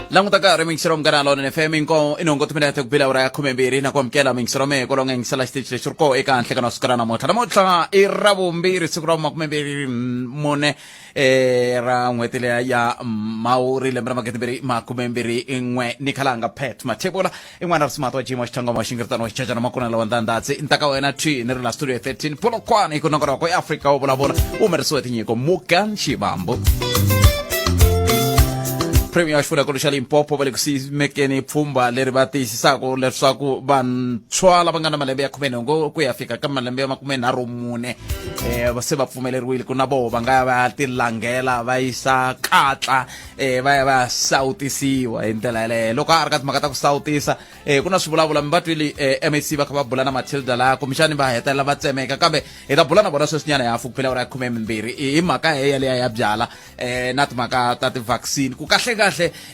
Languta nkarhi mingisero munghana lonene FM inko inongo timinete ku bila awara ya 12 na ku amukela mingisero mehe kolonga yingisela xitichi lexi ri koho eka nhlekano wa siku ra namuntlha. Namuntlha i ra vumbirhi, siku ra 24 ra n'hweti leya ya Mhawuri, lembe ra 2021. Ni khalanga Pat Mathebula i n'wana ri simata wa jima xithangoma wa xingiritano wa xichachana makuna lawa ndandadzi ntaka wena thwi ni ri la studio 13 Polokwane hi ku nongonoko eAfrika wo vulavula wu humerisiwe tinyiko Mukan Xivambu. Premier wa xifundzakulu xa Limpopo va le ku simekeni pfhumba leri va tiyisisaka leswaku vantshwa lava nga na malembe ya 18 ku ya fika ka malembe ya 34 se va pfumeleriwile ku na voho va nga ya va ya tilangela va yisa katla va ya va ya sawutisiwa hi ndlela yaleyo. Loko a ri ka timhaka ta ku sawutisa, ku na swivulavula mi va twile MAC va kha va bula na Matilda laha kumbexani va hetelela va tsemeka, kambe hi ta bula na vona sweswinyana hi hafu ku phela awara ya 12 hi mhaka yeleya ya byala na timhaka ta ti-vaccine ku kahle-kahle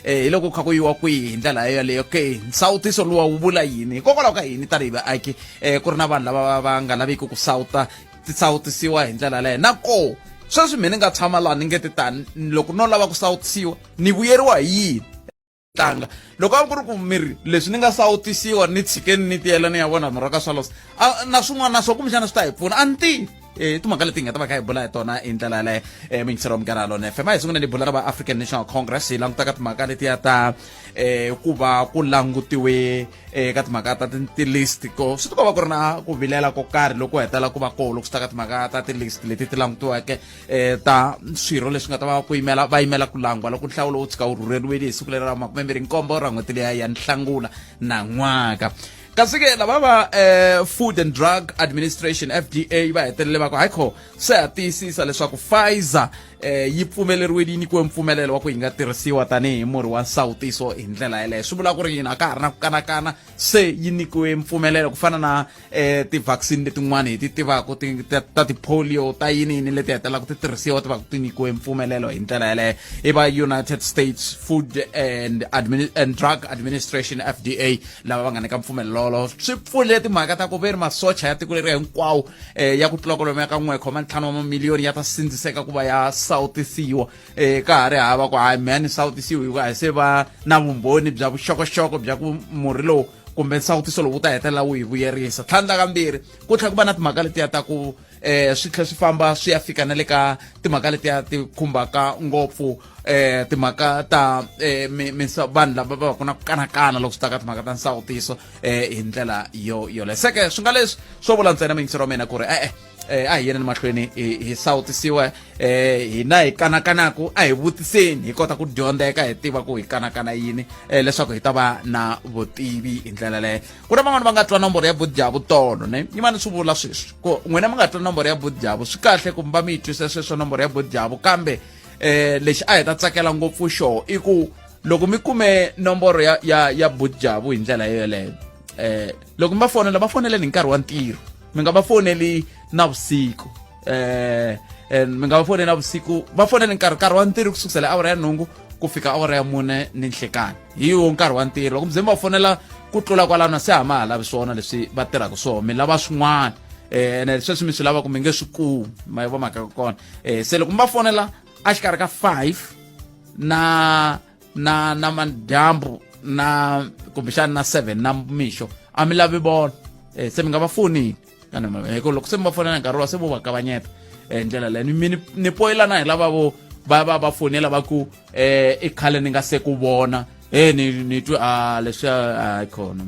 hi loko kha ku yiwa kwihi hi ndlela yeleyo ke nsawutiso luwa wu vula yini, hikokwalaho ka yini tanihi vaaki ku ri na vanhu lava va nga laviki ku sawuta ti sawutisiwa hi ndlela yaleyo. Na koho sweswi mina ni nga tshama laha ni nge ti tani loko no lava ku sawutisiwa ni vuyeriwa hi yini tlanga loko a ku ri ku miri leswi ni nga sawutisiwa ni tshikeni ni tiyela ni ya vona murhi wa ka swalosa na swin'wana na swo kumbexana swi ta hi pfuna a ni tivi. Timhaka leti hi nga ta va kha hi bula hi tona hi ndlela yaleyo. Mingisero munghana lona FM, a hi sunguleni hi bula na va African National Congress, hi languta ka timhaka letiya ta ku va ku langutiwe ka timhaka ta ti-list ko swi tikomba ku ri na ku vilela ko karhi loko hetelela ku va koho loko swi ta ka timhaka ta ti-list leti ti langutiweke ta swirho leswi nga ta va ku yimela va yimela ku langwa loko nhlawulo wu tshuka wu rhurheriwile hi siku leri ra 27 ra n'hweti liya ya Nhlangula nan'waka. Kasi ke lava va Food and Drug Administration, FDA, va hetelele va ku hayi kho se ha tiyisisa leswaku Pfizer yi pfumeleriwile, yi nyikiwe mpfumelelo wa ku yi nga tirhisiwa tanihi murhi wa nsawutiso hi ndlela yeleyo. Swi vula ku ri yini? A ka ha ri na ku kanakana, se yi nyikiwe mpfumelelo ku fana na ti-vaccine letin'wana hi ti tivaka ta ti-polio ta yini yini leti hetelelaka ti tirhisiwa ti va ti nyikiwe mpfumelelo hi ndlela yeleyo. I va United States Food and Drug Administration, FDA, lava va nga nyika mpfumelelo wolowo. Swi pfule timhaka ta ku ve ri masocha ya tiko leri hinkwawo ya ku tlula kwalomu ya ka 1.5 wa mamiliyoni ya ta sindziseka ku va ya sawutisiwa. Ka ha ri hava ku hayi mehe ni sawutisiwi hikuva hi se va na vumbhoni bya vuxokoxoko bya ku murhi lowu kumbe nsawutiso lowu wu ta hetelela wu hi vuyerisa. Tlhandla kambirhi ku tlhela ku va na timhaka letiya ta ku swi tlhela swi famba swi ya fika na le ka timhaka letiya ti khumbaka ngopfu timhaka ta vanhu lava va va na ku kanakana loko swi ta ka timhaka ta nsawutiso hi ndlela yo yoleyo. Seke swi nga leswi swo vula ntsena muyingiseri wa mina ku ri e-e, a hi yeneni mahlweni hi sawutisiwa hina hi kanakanaku a hi vutiseni hi kota ku dyondzeka hi tiva ku hi kanakana yini leswaku hi ta va na vutivi hi ndlela leyo. Ku na van'wana va nga twa nomboro ya budjavu tolo ne yimani swi vula sweswi ku n'wina mi nga twa nomboro ya budjavu swi kahle ku va mi yi twisa sweswo nomboro ya budjavu, kambe lexi a hi ta tsakela ngopfu xo i ku loko mi kume nomboro ya budjavu hi ndlela yoyeleyo, loko mi va fonela, va foneleni hi nkarhi wa ntirho, mi nga va foneli navusiku. Mi nga va foneli navusiku, va foneli nkarhi wa ntirho kusukusela awara ya 8 ku fika awara ya 4 ni nhlekani, hi wo nkarhi wa ntirho. Loko mi ze mi va fonela ku tlula kwalano se ha ma ha lavi swona leswi va tirhaka swona, mi lava swin'wana ene sweswi mi swi lavaka mi nge swi kumi, ma yi va mhaka ya kona. Se loko mi va fonela a xikarhi ka 5 na madyambu na kumbexana na 7 na mixo a mi lavi vona, se mi nga va foneli hi ku loko se mi va fonela nkarhi wa se vo va kavanyeta ndlela leyo. Mi ni poyilana hi lava vo va va va fonela va ku i khale ni nga se ku vona ni twi a leswi hayi khona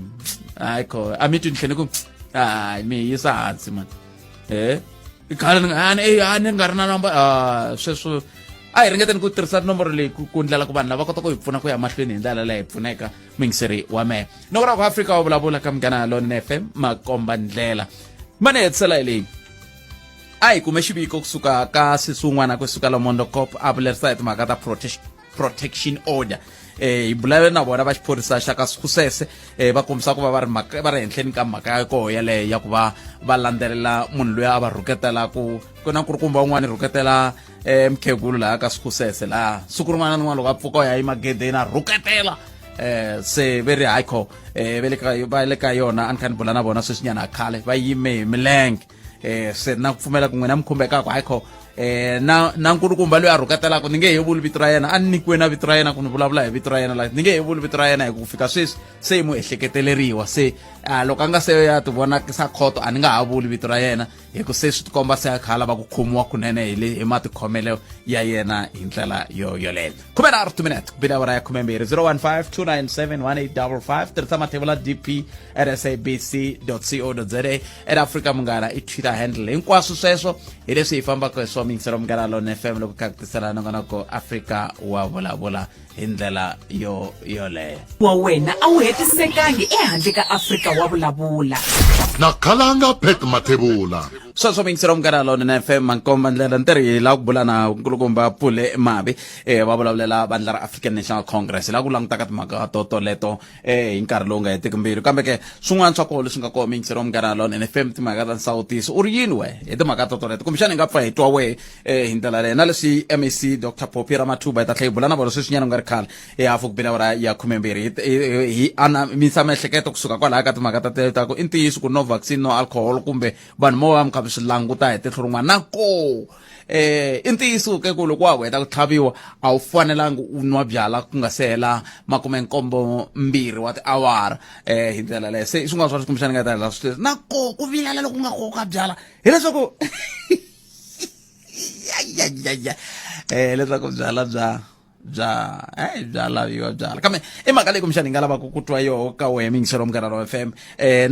hayi khona a mi twi ni tlhela ni ku hayi mi yisa hansi mani i khale ni nga a ni nga ri na namba a sweswo. A hi ringeteni ku tirhisa nomboro leyi ku ndlela ku vanhu lava kota ku hi pfuna ku ya mahlweni hi ndlela leyi hi pfuneka muyingiseri wa mehe nokora ku Afrika wa vulavula ka Munghana Lonene FM makomba ndlela mane hetisela hi leyi. A hi kume xiviko kusuka ka sesi un'wana kusuka Lomondo Cop a vulerisa hi timhaka ta protection order. Hi bulave na vona va xiphorisa xa ka Skhusese, va kombisa ku va va ri mhaka va ri henhleni ka mhaka ya koho yaleyo ya ku va va landzelela munhu loyi a va rhuketela ku ku na ku ri kumba un'wana rhuketela mukhegulu laha ka Skhusese laha siku rin'wana na rin'wana loko a pfuka u ya emagedeni a rhuketela. Se ve ri hayi ve le ka va le ka yona a ni kha ni bula na vona sweswinyana khale va yime hi milenge. Se na ku pfumela ku n'wina mi khumbekaka hayi kho. Na nkulukumba loyi a rhuketelaka, ni nge he vuli vito ra yena, a ni nyikiwe na vito ra yena ku ni vulavula hi vito ra yena la, ni nge he vuli vito ra yena hi ku fika sweswi se yi mu ehleketeleriwa. Se loko a nga se ya tivonakisa khoto, a ni nga ha vuli vito ra yena, hi ku se swi tikomba se a kha a lava ku khomiwa kunene hi le hi matikhomelo ya yena hi ndlela yo yoleyo. 32 minutes ku bile awara ya 12. 015 297 1855, tirhisa mathevula dp at sabc co za, at Afrika Munghana i Twitter handle. Hinkwaswo sweswo hi leswi hi fambaka hi swo mingiselo Munghana Lone FM loko kha ku tisela nongonoko Afrika wa Vulavula hi ndlela yo yoleyo. Wa wena a wu hetisekangi ehandle ka Afrika wa Vulavula. Na khalanga Pat Mathebula. Sweswo mingiselo Munghana Lone FM, mankomba ndlela ntirho hi lava ku bula na nkulukumba Pule Mavi, va vulavulela vandla ra African National Congress, la ku langutaka timhaka to toleto hi nkarhi lowu nga hetiki mbilu. Kambe ke swin'wana swa kona leswi nga kona, mingiselo Munghana Lone FM, timhaka ta nsawutiso, u ri yini we hi timhaka to toleto? Kumbexana hi nga pfa hi twa we hi ndlela leyo na leswi MEC Dr Popi Ramathuba hi ta tlhela hi bula na vona sweswinyana ku nga ri khale, hi hafu ku bile awara ya 12, hi anamisa miehleketo kusuka kwalaya ka timhaka ta ta ku i ntiyiso ku no vaccine no alcohol, kumbe vanhu mo va mi kha mi swi languta hi tihlo rin'wana. Na ko i ntiyiso ke ku loko wa ha ku heta ku tlhaviwa a wu fanelangi u nwa byala ku nga se hela 72 wa tiawara hi ndlela leyo. Se i swin'wana swa kumbexana nga ta hela swi na ko ku vilela loku nga koka byala hileswaku ya leswaku byala bya laviwa byala, kambe i mhaka leyi kumbexana hi nga lavaka ku twa yoho ka wehe mingiselo Munghana ra FM.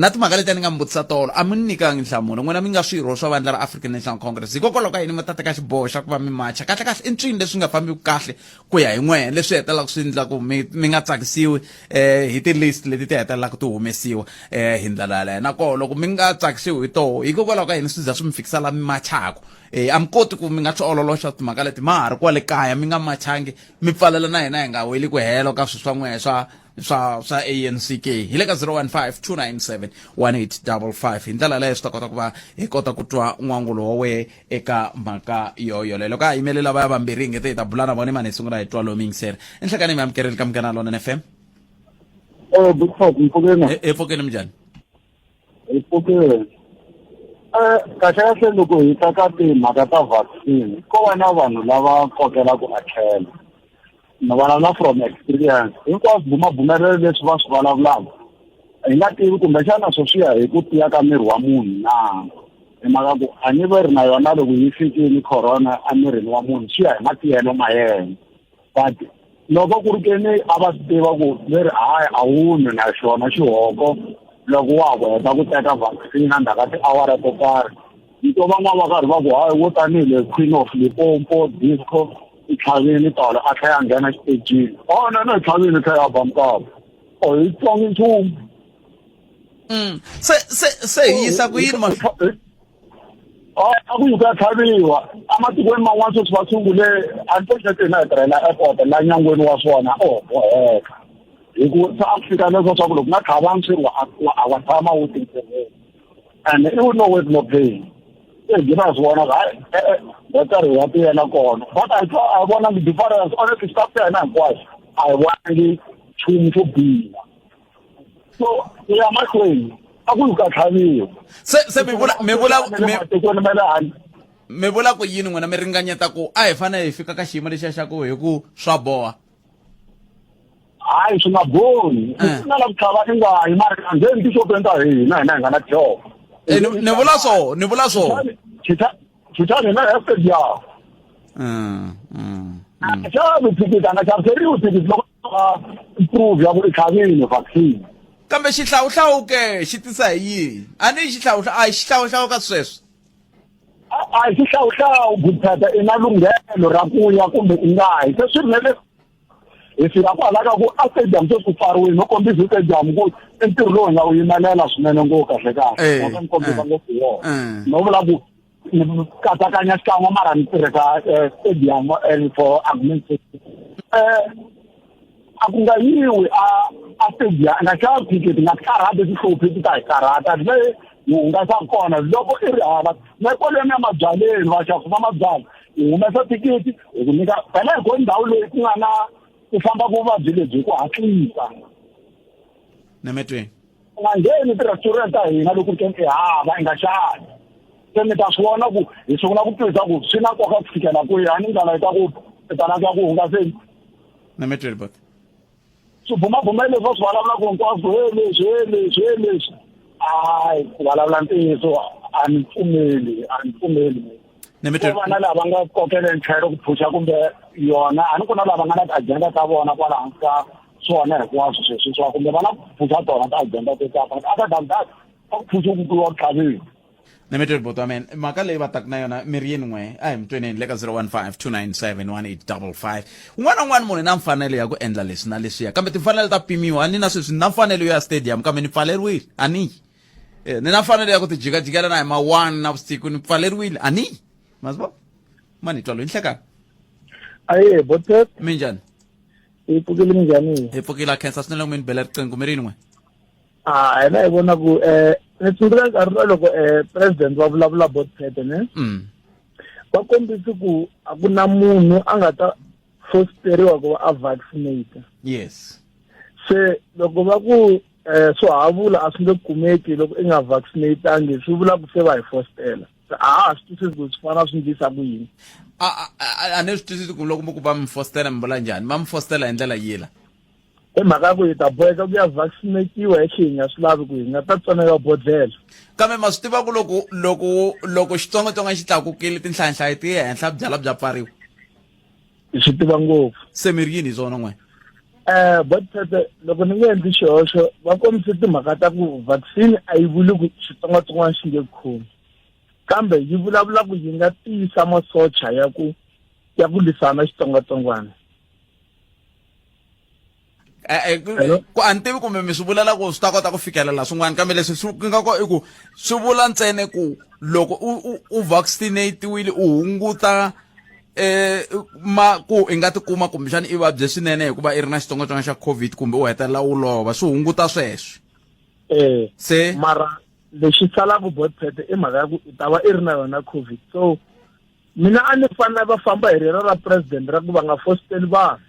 Na timhaka leti a ni nga mi vutisa tolo, a mi ni nyikangi nhlamulo n'wina mi nga swirho swa vandla ra African National Congress. Hikokwalaho ka yini mi ta teka xiboho xa ku va mi macha? Kahle kahle i ncini leswi nga fambiki kahle ku ya hi n'wehe, leswi hetelelaka swi endla ku mi nga tsakisiwi hi ti-list leti ti hetelelaka ti humesiwa hi ndlela yaleyo? Na koho loko mi nga tsakisiwi hi toho, hikokwalaho ka yini swi za swi mi fikisa la mi machaku? A mi koti ku mi nga swi ololoxa timhaka leti ma ha ri kwale kaya, mi nga machangi, mi pfalela na hina hi nga weli ku helo ka swilo swa n'wehe swa ANC ke? Hi le ka 015 297 1855. Hi ndlela leyo swi ta kota ku va hi kota ku twa n'wangulo wa wehe eka mhaka yo yoleyo. Loko a ha yimele lava ya vambirhi hi ngete hi ta bula na vona, mani hi sungula hi twa lomu yingiseri enhlekani. Mi amukerile ka Munghana Lona FM. Big mpfukeni. Hi pfukeni, minjhani? Hi pfukeni. Kahle kahle loko hi ta ka timhaka ta vaccine, ko va na vanhu lava kokelaka a tlhelo. Ni vulavula from experience. Hinkwaswo bumabumelelo leswi va swi vulavulaka, hi nga tivi kumbexana swo swi ya hi ku tiya ka miri wa munhu na. Hi mhaka ku a ni ve ri na yona loko yi fikile corona emirini wa munhu, swi ya hi matiyelo ma yena. But loko ku ri ke ni a va swi tiva ku ve ri hayi a wu nwi na xona xihoko loko wa ha ku heta ku teka vaccine endzhaku ka tiawara to karhi, ni twa van'wana va karhi va ku hayi, wo tanihi le Queen of Limpopo Disco i tlhavini tolo a tlhela a nghena xitejini. Oh no no, i tlhavini, tlhela a ba mukava o hi tsongi nchumu. Se hi yisa ku yini ma? A ku yi ku ya tlhaviwa ematikweni man'wana sweswi va sungule, unfortunately hina hi tirhela airport la nyangweni wa swona o boheka, hi ku se a ku fika leswo swa ku loko nga tlhavangi swi ri wa wa tshama wu tintirheni and i no work no pain. Se hi gina hi swi vona ku hayi e-e, better hi ya tiyela kona, but a hi twa a hi vonangi difference honestly. Staff ya hina hinkwayo a hi vonangi nchumu xo biha, so ku ya mahlweni a ku yi ka tlhaviwa. Se mi vula matikweni ma le handle. Mi vula ku yini n'wina? Mi ringanyeta ku a hi fanele hi fika ka xiyimo lexiya xa ku hi ku swa boha? Hayi, swi nga bohi. Nga la ku tlhava i nga yi, mara a ngheni tixopeni ta hina, hina hi nga na job. Ni vula so, ni vula so. Chuchani hina hi stadium. A xavi thikithi, a nga xaviseriwi thikithi loko a prove ya ku i tlhavile vaccine. Kambe xihlawuhlawu ke xi tisa hi yini? A ni xihlawuhlawu, a hi xihlawuhlawu ka sweswo? A hi xihlawuhlawu, gudata i na lunghelo ra ku ya kumbe i nga yi. Se swi ri hi fika kwala ka ku a stadium se ku pfariwile, no kombisa stadium ku i ntirho lowu hi nga wu yimelela swinene ngopfu. Kahle kahle ni kombisa ngopfu hi wona, no vula ku ni katsakanya xikan'we, mara ni tirhisa stadium and for argumentation. A ku nga yiwi a stadium, a nga xavi thikithi, nga ti karhati, tihluphi ti ta hi karhata le hi hungasaka kona. Loko i ri hava na kwaleni ya mabyaleni, vaxavi va mabyala, hi humesa thikithi hi ku nyika phela, hi ko ndhawu leyi ku nga na ku famba ku vuvabyi lebyi hi ku hatlisa. Nemetweni. U nga ngheni ti-restaurant ta hina loko ri ke i hava, i nga xavi. Se mi ta swi vona ku hi sungula ku twisisa ku swi na nkoka ku fikela kwihi. A ni ndlala yi ta ku i ta lava ku hungaseni. Na mi tweli bot. Swibumabumelo leswi va swi vulavulaka hinkwaswo, he leswi, he leswi, he leswi, hayi, ku vulavula ntiyiso a ni pfumeli, a ni pfumeli. Na mi tweli. Ko va na lava nga kokela ntlhelo ku phusha kumbe yona, a ni ku na lava nga na ti-agenda ta vona kwala hansi ka swona hinkwaswo sweswi swa kumbe va na ku phusha tona ti-agenda to tala, but other than that a ku phusha ku kuyiwa ku tlhaviwa. Na mi tweli bot wa mina. Mhaka leyi va taka na yona mi ri yini n'we? A hi mi tweneni le ka 015 297 1855. Un'wana na un'wana munhu i na mfanelo ya ku endla leswi na leswiya, kambe timfanelo ta pimiwa. A ni na sweswi ni na mfanelo yo ya stadium, kambe ni pfaleriwile, a ni yi. Ni na mfanelo ya ku tijikajikela na hi ma 1 na vusiku, ni pfaleriwile, a ni yi. Ma swi vona? Ma ni twa loyi nhlekani. Aye, botet. Minjhani? Hi pfukile, minjhani? Hi pfukile, a khensa swinene loko mi ni bela riqingho. Mi ri yini n'we? Ah, hina hi vona ku ni tsundzuka nkarhi lowu loko president va vulavula botpete ne? Va kombise ku a ku na munhu a nga ta fosteriwa ku va a vaccinate. Yes. Se loko va ku swo havula a swi nge kumeki loko i nga vaccinatangi, swi vula ku se va hi fostela. A ha swi twisisi ku swi fana swi ndlisa ku yini. A ni swi twisisi ku loko mi ku va mi fostela mi vula njhani? Va mi fostela hi ndlela yila? Hi mhaka ya ku hi ta boheka ku ya vaccinatiwa hi tlhe hi nga swi lavi ku hi nga ta tsoneka bodlhela. Kambe ma swi tiva ku loko xitsongwatsongwana xi tlakukile tinhlayanhlayo ti ya henhla, byala bya pfariwa. Hi swi tiva ngopfu. Se mi ri yini hi swona n'we? Botpete, loko ni nga endli xihoxo va kombise timhaka ta ku vaccine a yi vuli ku xitsongwatsongwana xi nge khomi, kambe yi vulavula ku yi nga tiyisa masocha ya ku lwisana na xitsongwatsongwana. Ku a ni tivi kumbe mi swi vulela ku swi ta kota ku fikelela swin'wana, kambe leswi swi nga ko i ku swi vula ntsena ku loko u vaccinatiwile u hunguta ma ku i nga tikuma kumbexana i vabye swinene hikuva i ri na xitsongwatsongwana xa COVID kumbe u hetelela u lova, swi hunguta sweswo. Se mara lexi salaka botpete i mhaka ya ku i ta va i ri na yona COVID. So mina a ni fanele va famba hi rero ra president ra ku va nga fositeli vanhu,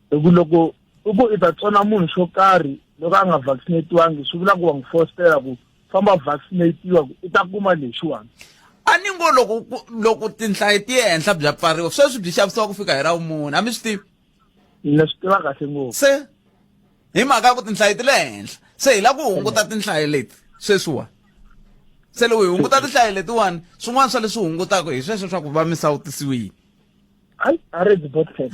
hi ku loko i ku i ta tsona munhu xo karhi loko a nga vaccinatiwangi, swi vula ku wa n'wi fositela ku famba vaccinatiwa ku i ta kuma lexiwani. A ni ngo loko tinhlayo ti ye henhla bya pfariwa, sweswi byi xavisiwa ku fika hi Ravumune, a mi swi tivi? Ni swi tiva kahle ngopfu. Se hi mhaka ya ku tinhlayo ti le henhla, se hi lava ku hunguta tinhlayo leti sweswiwa. Se loko hi hunguta tinhlayo letiwani, swin'wana swa leswi hungutaka hi sweswo swa ku va mi sawutisiwile. Hayi, a ri byi botpet.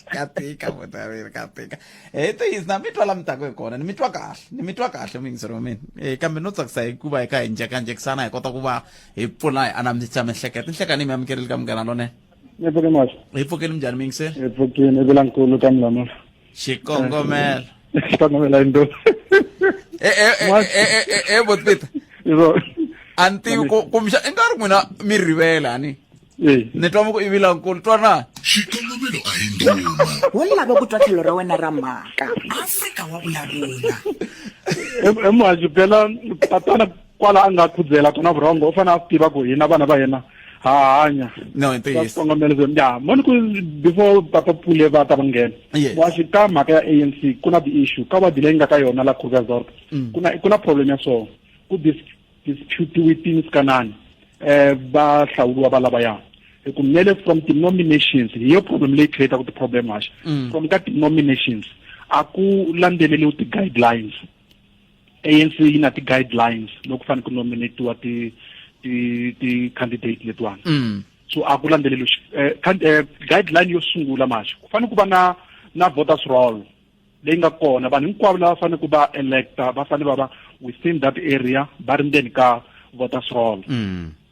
Ka tika vutaveri, ka tika. Hi ntiyiso na mi twa la mi taka hi kona, ni mi twa kahle, ni mi twa kahle muyingiseri wa mina. Kambe no tsakisa hi ku va hi kha hi njhekanjhekisana, hi kota ku va hi pfuna hi anamisa miehleketo. Nhlekani mi amukerile ka Munghana Lonene. Ni pfuke mahle. Hi pfukile, minjhani muyingiseri? Hi pfukile, i vula nkulu ka Mlamula. Xikongomelo. Xikongomelo i ndoni? Botpita. A ni tivi ku kumbe i nga ri n'wina mi rivele ani. Ni twa mi ku i vila nkulu, twa na? Xikongomelo a hi ndhuma. Wo lava ku twa tlhelo ra wena ra mhaka. Afrika wa vulavula. E muhaxi phela tatana kwala a nga khudzela kona vurhongo, u fanele a swi tiva ku hina vana va yena ha hanya. No, i ntiyiso. Xikongomelo se ya moni ku before papa Pule va ta va nghena. Yes. Muhaxi, ka mhaka ya ANC ku na ti-issue ka wadi leyi nga ka yona la Krugersdorp. Ku na problem ya so ku disputiwe skanani va hlawuriwa va lavaya hi ku mele from ti-nominations, hi yo problem leyi create-aku ti-problem haxa. From ka ti-nominations a ku landzeleliwi ti-guidelines. ANC yi na ti-guidelines loko fanele ku nominatiwa ti-candidate letiwani. So a ku landzeleliwi guideline yo sungula maxi ku fanele ku va na voters roll leyi nga kona, vanhu hinkwavo lava fanele ku va electa va fanele va va within that area, va ri ndzeni ka voters roll.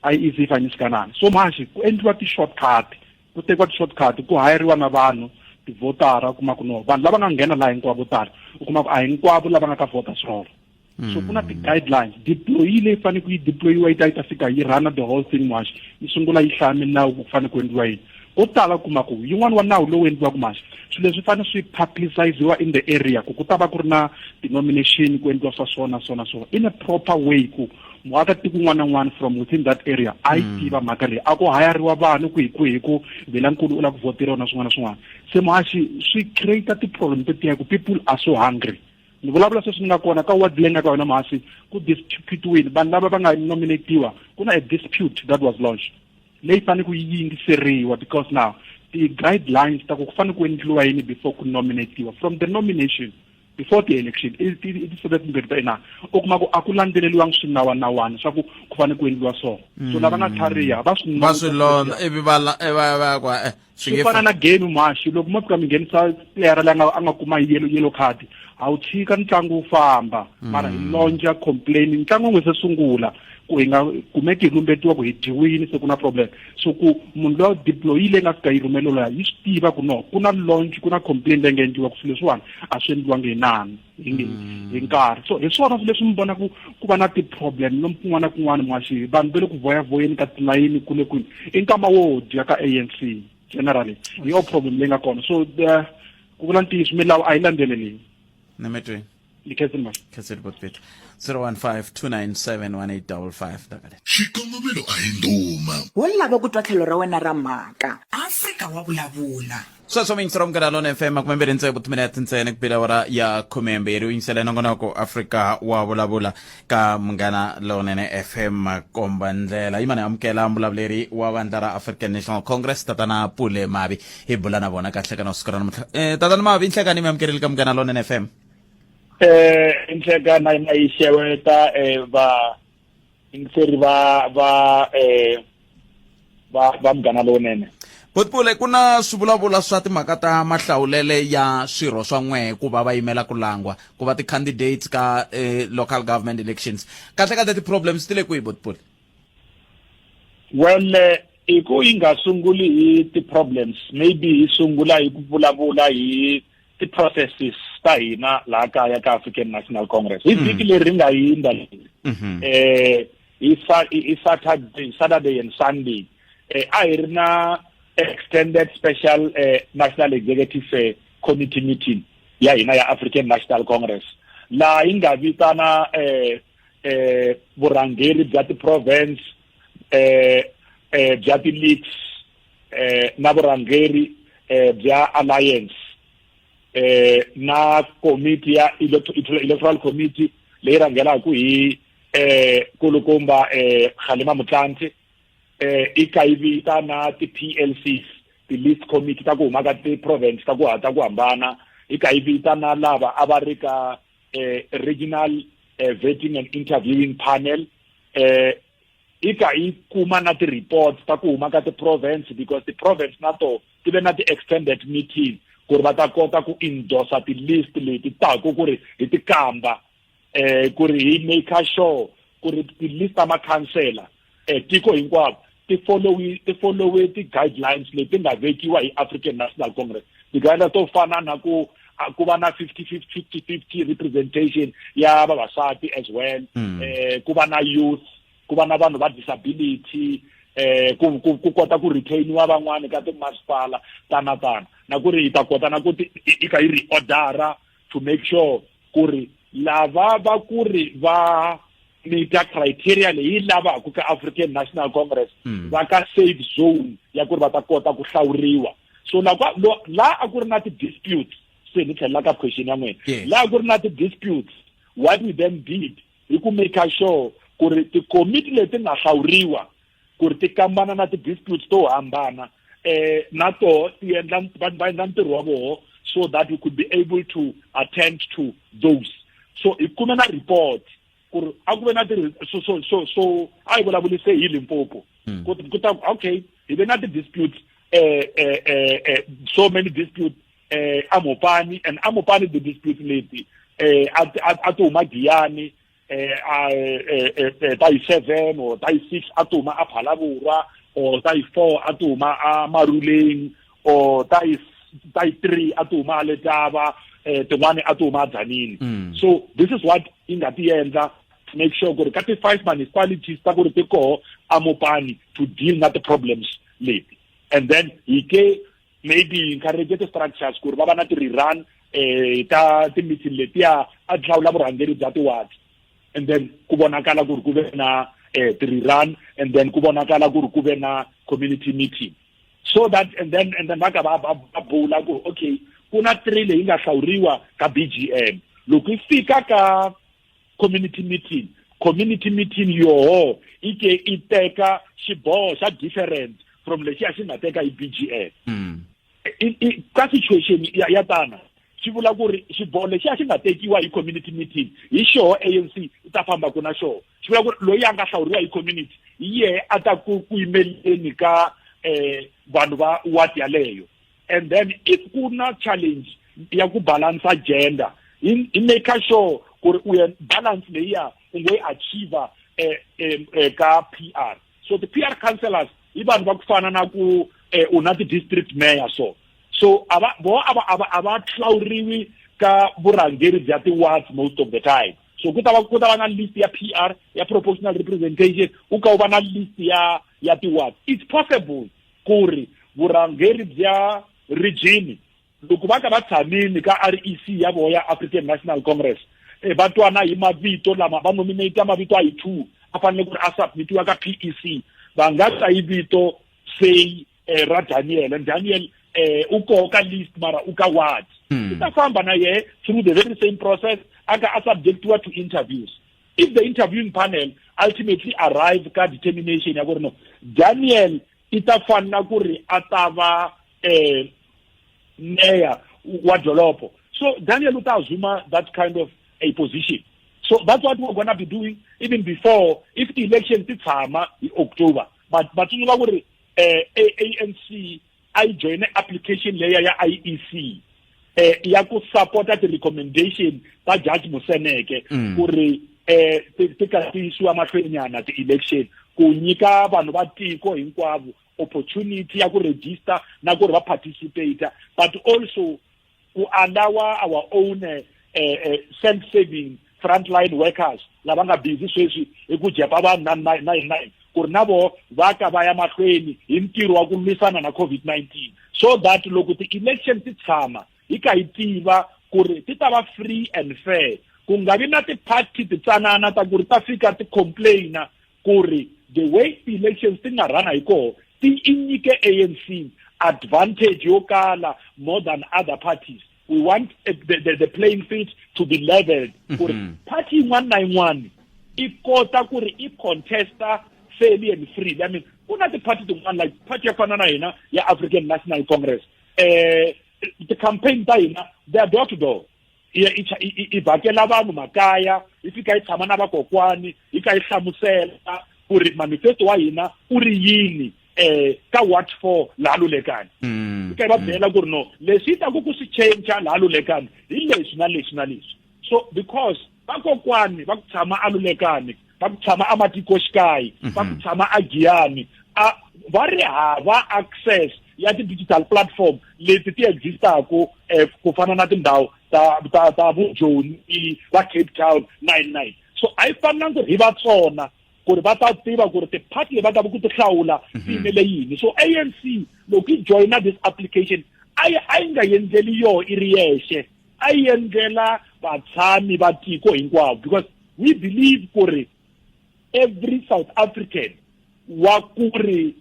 IEC yi fanele sikanana. So maxi ku endliwa ti-shortcut, ku tekiwa ti-shortcut, ku hayariwa na vanhu tivhotara, u kuma ku no vanhu lava nga nghena laha hinkwavo vo tala, u kuma ku a hinkwavo lava nga ka voters roll. So ku na ti-guidelines deployi leyi fanele ku yi deployiwa, yi ta yi ta fika yi run the whole thing. Maxi yi sungula yi hlaya milawu ku fanele ku endliwa yini. Ko tala u kuma ku yin'wana wa nawu lowu endliwaka maxi, swilo leswi fanele swi publiciziwa in the area ku ku ta va ku ri na ti-nomination, ku endliwa swa so na so na so in a proper way, ku muakatiko un'wana na un'wana from within that area a yi tiva mhaka leyi. A ku hayariwa vanhu ku hi kwihi ku Velankulu u lava ku voteriwa na swin'wana na swin'wana. Se muhaxi swi create ti-problem to tiya ku people are so hungry. Ni vulavula sweswi ni nga kona ka ward leyi nga ka yona mhasi ku disputiwile vanhu lava va nga nominatiwa, ku na a dispute that was launched leyi fanele ku yi yingiseriwa, because now ti-guidelines ta ku ku fanele ku endliwa yini before ku nominatiwa, from the nomination before the election, i ti-step timbirhi ta ina. U kuma ku a ku landzeleriwangi swinawanawana swa ku ku fanele ku endliwa so. So lava nga tlhariha va swi Va swi londza ivi va va va ku swi nge fana na game mhaxi loko mo fika mi nghenisa player leyi a nga kuma yellow card, a wu tshika ntlangu wu famba, mara hi lonja complain ntlangu wu nga se sungula, ku hi nga kumeki hi lumbetiwa ku hi dyiwini, se ku na problem. So ku munhu loyi a deployile nga fika yi rhumelela yi swi tiva ku no ku na launch, ku na complaint leyi nga endliwa ku swilo leswiwani a swi endliwangi hi nani hi nkarhi. So hi swona swilo leswi mi vona ku ku va na ti-problem lomu kun'wana na kun'wana mwaxi vanhu va le ku voyavoyeni ka tilayini kule kwini i nkama wo dya ka ANC generally, hi yo problem leyi nga kona. So ku vula ntiyiso, milawu a yi landzeleliwi. Nemetweni. Ni khensini mhaka. Khensini botpet 015 297 1855 dakale. Xikongomelo a hi ndhuma. Wo lava ku twa tlhelo ra wena ra mhaka. Afrika wa vulavula. Sweswo muyingiseri wa Munghana Lonene FM, 26 timinete ntsena ku bile awara ya 12, u yingisele nongonoko Afrika wa vulavula ka Munghana Lonene FM. Komba ndlela yimani amukela mbulavuleri wa vandla ra African National Congress, tatana Pule Mavi, hi bula na vona kahle ka na siku ra namuntlha. Tatana Mavi, nhlekani mi amukerile ka Munghana Lonene FM. Nhlekana na yi xeweta va yingiseri va Munghana Lowunene. Botpule, ku na swivulavula swa timhaka ta mahlawulele ya swirho swa n'wehe ku va va yimela ku langwa ku va ti-candidates ka local government elections. Kahle kahle ti-problems ti le kwihi, Botpule? Well, i ku yi nga sunguli hi ti-problems, maybe hi sungula hi ku vulavula hi ti-processes ta hina laha kaya ka African National Congress hi vhiki leri ri nga yindza leri. Hi Saturday and Sunday a hi ri na extended special national executive committee meeting ya hina ya African National Congress, laha yi nga vitana vurhangeri bya ti-province, bya ti-leagues, na vurhangeri bya alliance, na committee ya electoral committee leyi rhangelaka hi kulukumba Kgalema Motlanthe, i ka yi vita na ti-PLCs, ti-list committee ta ku huma ka ti-province ta ku hambana, i ka yi vita na lava a va ri ka regional vetting and interviewing panel, i ka yi kuma na ti-reports ta ku huma ka ti-province, because ti-province na to ti ve na ti-extended meeting ku ri va ta kota ku endorsa ti-list leti taku ku ri hi ti kamba, ku ri hi make sure ku ri ti-list ta makhansela tiko hinkwavo ti follow ti-guidelines leti nga vekiwa hi African National Congress, ti-guidelines to fana na ku va na 50 50 50 representation ya vavasati as well, ku va na youth, ku va na vanhu va disability, ku kota ku retainiwa van'wani ka timasipala tana tana, na ku ri hi ta kota na ku i ka yi reordera to make sure ku ri lava va ku ri va meeta criteria leyi lavaka ka African National Congress va ka safe zone ya ku ri va ta kota ku hlawuriwa. So la la a ku ri na ti-disputes, se ni tlhelela ka question ya n'wina, laha ku ri na ti-disputes, what we then did hi ku make sure ku ri tikomiti leti nga hlawuriwa ku ri ti kambana na ti-disputes to hambana, na to ti endla va endla ntirho wa voho so that we could be able to attend to those. So hi kume na report ku ri a ku ve na ti so a hi vulavurise hi Limpopo ku ta okay, hi ve na ti-disputes, so many disputes aMopani, and aMopani the disputes leti a ti huma Giyani, ta yi 7 or ta yi 6 a ti huma a Phalaborwa, or ta yi 4 a ti huma a Maruleng, or ta yi 3 a ti huma a Letaba, tin'wani a ti huma a Dzanini. So this is what yi nga ti endla to make sure ku ri ka ti-five municipalities ta ku ri ti koho aMopani to deal na ti-problems leti. And then hi ke maybe encourage ti-structures ku ri va va na ti-rerun ta ti-meeting letiya a hlawula vurhangeri bya ti-ward, and then ku vonakala ku ri ku ve na ti-rerun, and then ku vonakala ku ri ku ve na community meeting, so that and then va ka va bula ku okay, ku na three leyi nga hlawuriwa ka BGM. Loko yi fika ka community meeting, community meeting yoho yi ke i teka xiboho xa different from lexiya xi nga teka hi BGN. Ka situation ya tana swi vula ku ri xiboho lexiya xi nga tekiwa hi community meeting hi xoho ANC yi ta fambaka na xoho. Swi vula ku ri loyi a nga hlawuriwa hi community hi yehe a ta ku ku yimeleni ka vanhu va ward yaleyo. And then if ku na challenge ya ku balansa gender, hi make sure ku ri u balance leyiya u ngo yi achieve ka PR. So the PR councillors i vanhu va ku fana na ku u na ti-district mayor, so a va vo a va a va a va hlawuriwi ka vurhangeri bya ti-wards most of the time. So ku ta va na list ya PR, ya proportional representation, u ka u va na list ya ti-wards. It's possible ku ri vurhangeri bya region, loko va ka va tshamile ka REC ya voho ya African National Congress, va twana hi mavito lama va nominate mavito a hi two a fanele ku ri a submitiwa ka PEC, va nga ta hi vito, say, ra Daniel, and Daniel u koho ka list mara u ka ward, i ta famba na yehe through the very same process, a ka a subjectiwa to interviews. If the interviewing panel ultimately arrive ka determination ya ku ri no, Daniel i ta fanela ku ri a ta va mayor wa doropo, so Daniel u ta assume that kind of a position. So that's what we're gonna be doing even before, if the election ti tshama hi October. But va tsundzuka ku ri ANC a yi joine application leya ya IEC ya ku supporta ti-recommendation ta Judge Moseneke ku ri ti ka ti yisiwa mahlweni nyana ti-election, ku nyika vanhu va tiko hinkwavo opportunity ya ku register na ku ri va participate, but also ku allow our own self-serving frontline workers lava nga busy sweswi hi ku jepa vanhu na nine nine, ku ri na voho va ka va ya mahlweni hi ntirho wa ku lwisana na COVID-19, so that loko ti-election ti tshama, hi ka hi tiva ku ri ti ta va free and fair, ku nga vi na ti-party titsanana ta ku ri ta fika ti-complaina ku ri the way ti-elections ti nga rhana hi koho ti i nyike ANC advantage yo kala more than other parties. We want the playing field to be leveled, ku ri party yin'wana na yin'wana i kota ku ri i contesta fairly and freely. I mean, ku na ti-party tin'wana, like party ya fana na hina ya African National Congress, ti-campaign ta hina, they are door to door. I vhakela vanhu makaya, yi fika yi tshama na vakokwani, yi ka yi hlamusela ku ri manifesto wa hina u ri yini ka ward 4 laha Lulekani. Yi ka yi va byela ku ri no, leswi yi taku ku swi change laha Lulekani hi leswi na leswi na leswi. So because vakokwani va ku tshama a Lulekani, va ku tshama a matikoxikaya, va ku tshama a Giyani, a va ri hava access ya ti-digital platform leti ti existaku ku fana na tindhawu ta vujoni va Cape Town nine nine. So a yi fanelangi ku ri hi va tsona ku ri va ta tiva ku ri ti-party leyi va tava ku ti hlawula ti yimele yini. So ANC loko yi joyina this application, a yi nga endleli yoho i ri yexe, a yi endlela vatshami va tiko hinkwavo, because we believe ku ri every South African wa ku ri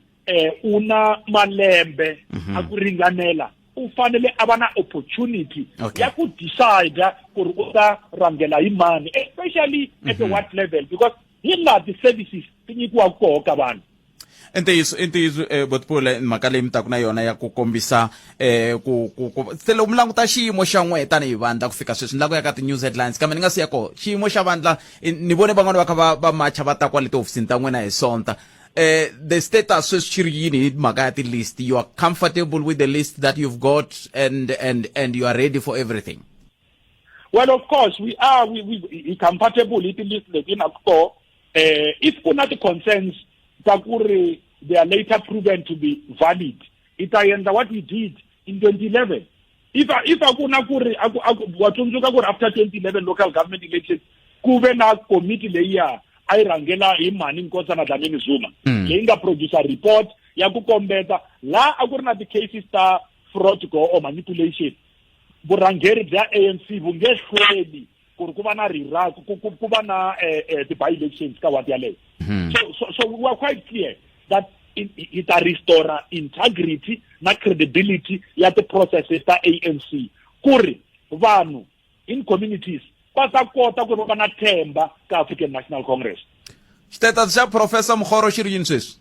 u na malembe a ku ringanela u fanele a va na opportunity ya ku decide ku ri u ta rhangela hi mani, especially at the ward level, because hi laha ti-services ti nyikiwaka koho ka vanhu. I ntiyiso, botpule mhaka leyi mi taku na yona ya ku kombisa ku se loko mi languta xiyimo xa n'we tanihi vandla ku fika sweswi, ni lava ku ya ka ti-news headlines, kambe ni nga si ya koho, xiyimo xa vandla, ni vone van'wani va kha va macha va ta kwale tihofisini ta n'wina hi Sonta. The status sweswi xi ri yini hi mhaka ya ti-list? You are comfortable with the list that you've got and you are ready for everything? Well, of course we are we comfortable hi ti-list leti na koho. If ku na ti-concerns ta ku ri they are later proven to be valid, i ta endla what we did in 2011. If a ku na ku ri a ku wa tsundzuka ku ri after 2011 local government elections, ku ve na committee leyiya a yi rhangela hi mhani Nkosana Dlamini Zuma, leyi nga producer report ya ku kombeta laha a ku ri na ti-cases ta fraud go or manipulation. Vurhangeri bya ANC vu nge hlweli ku ri ku va na rira ku va na ti-by elections ka ward yaleyo. So we are quite clear that hi ta restore integrity na credibility ya ti-processes ta ANC, ku ri vanhu in communities Va ta kota ku ri va va na themba ka African National Congress. Xitetatsi xa Professor Mkhoro xi ri yini sweswi?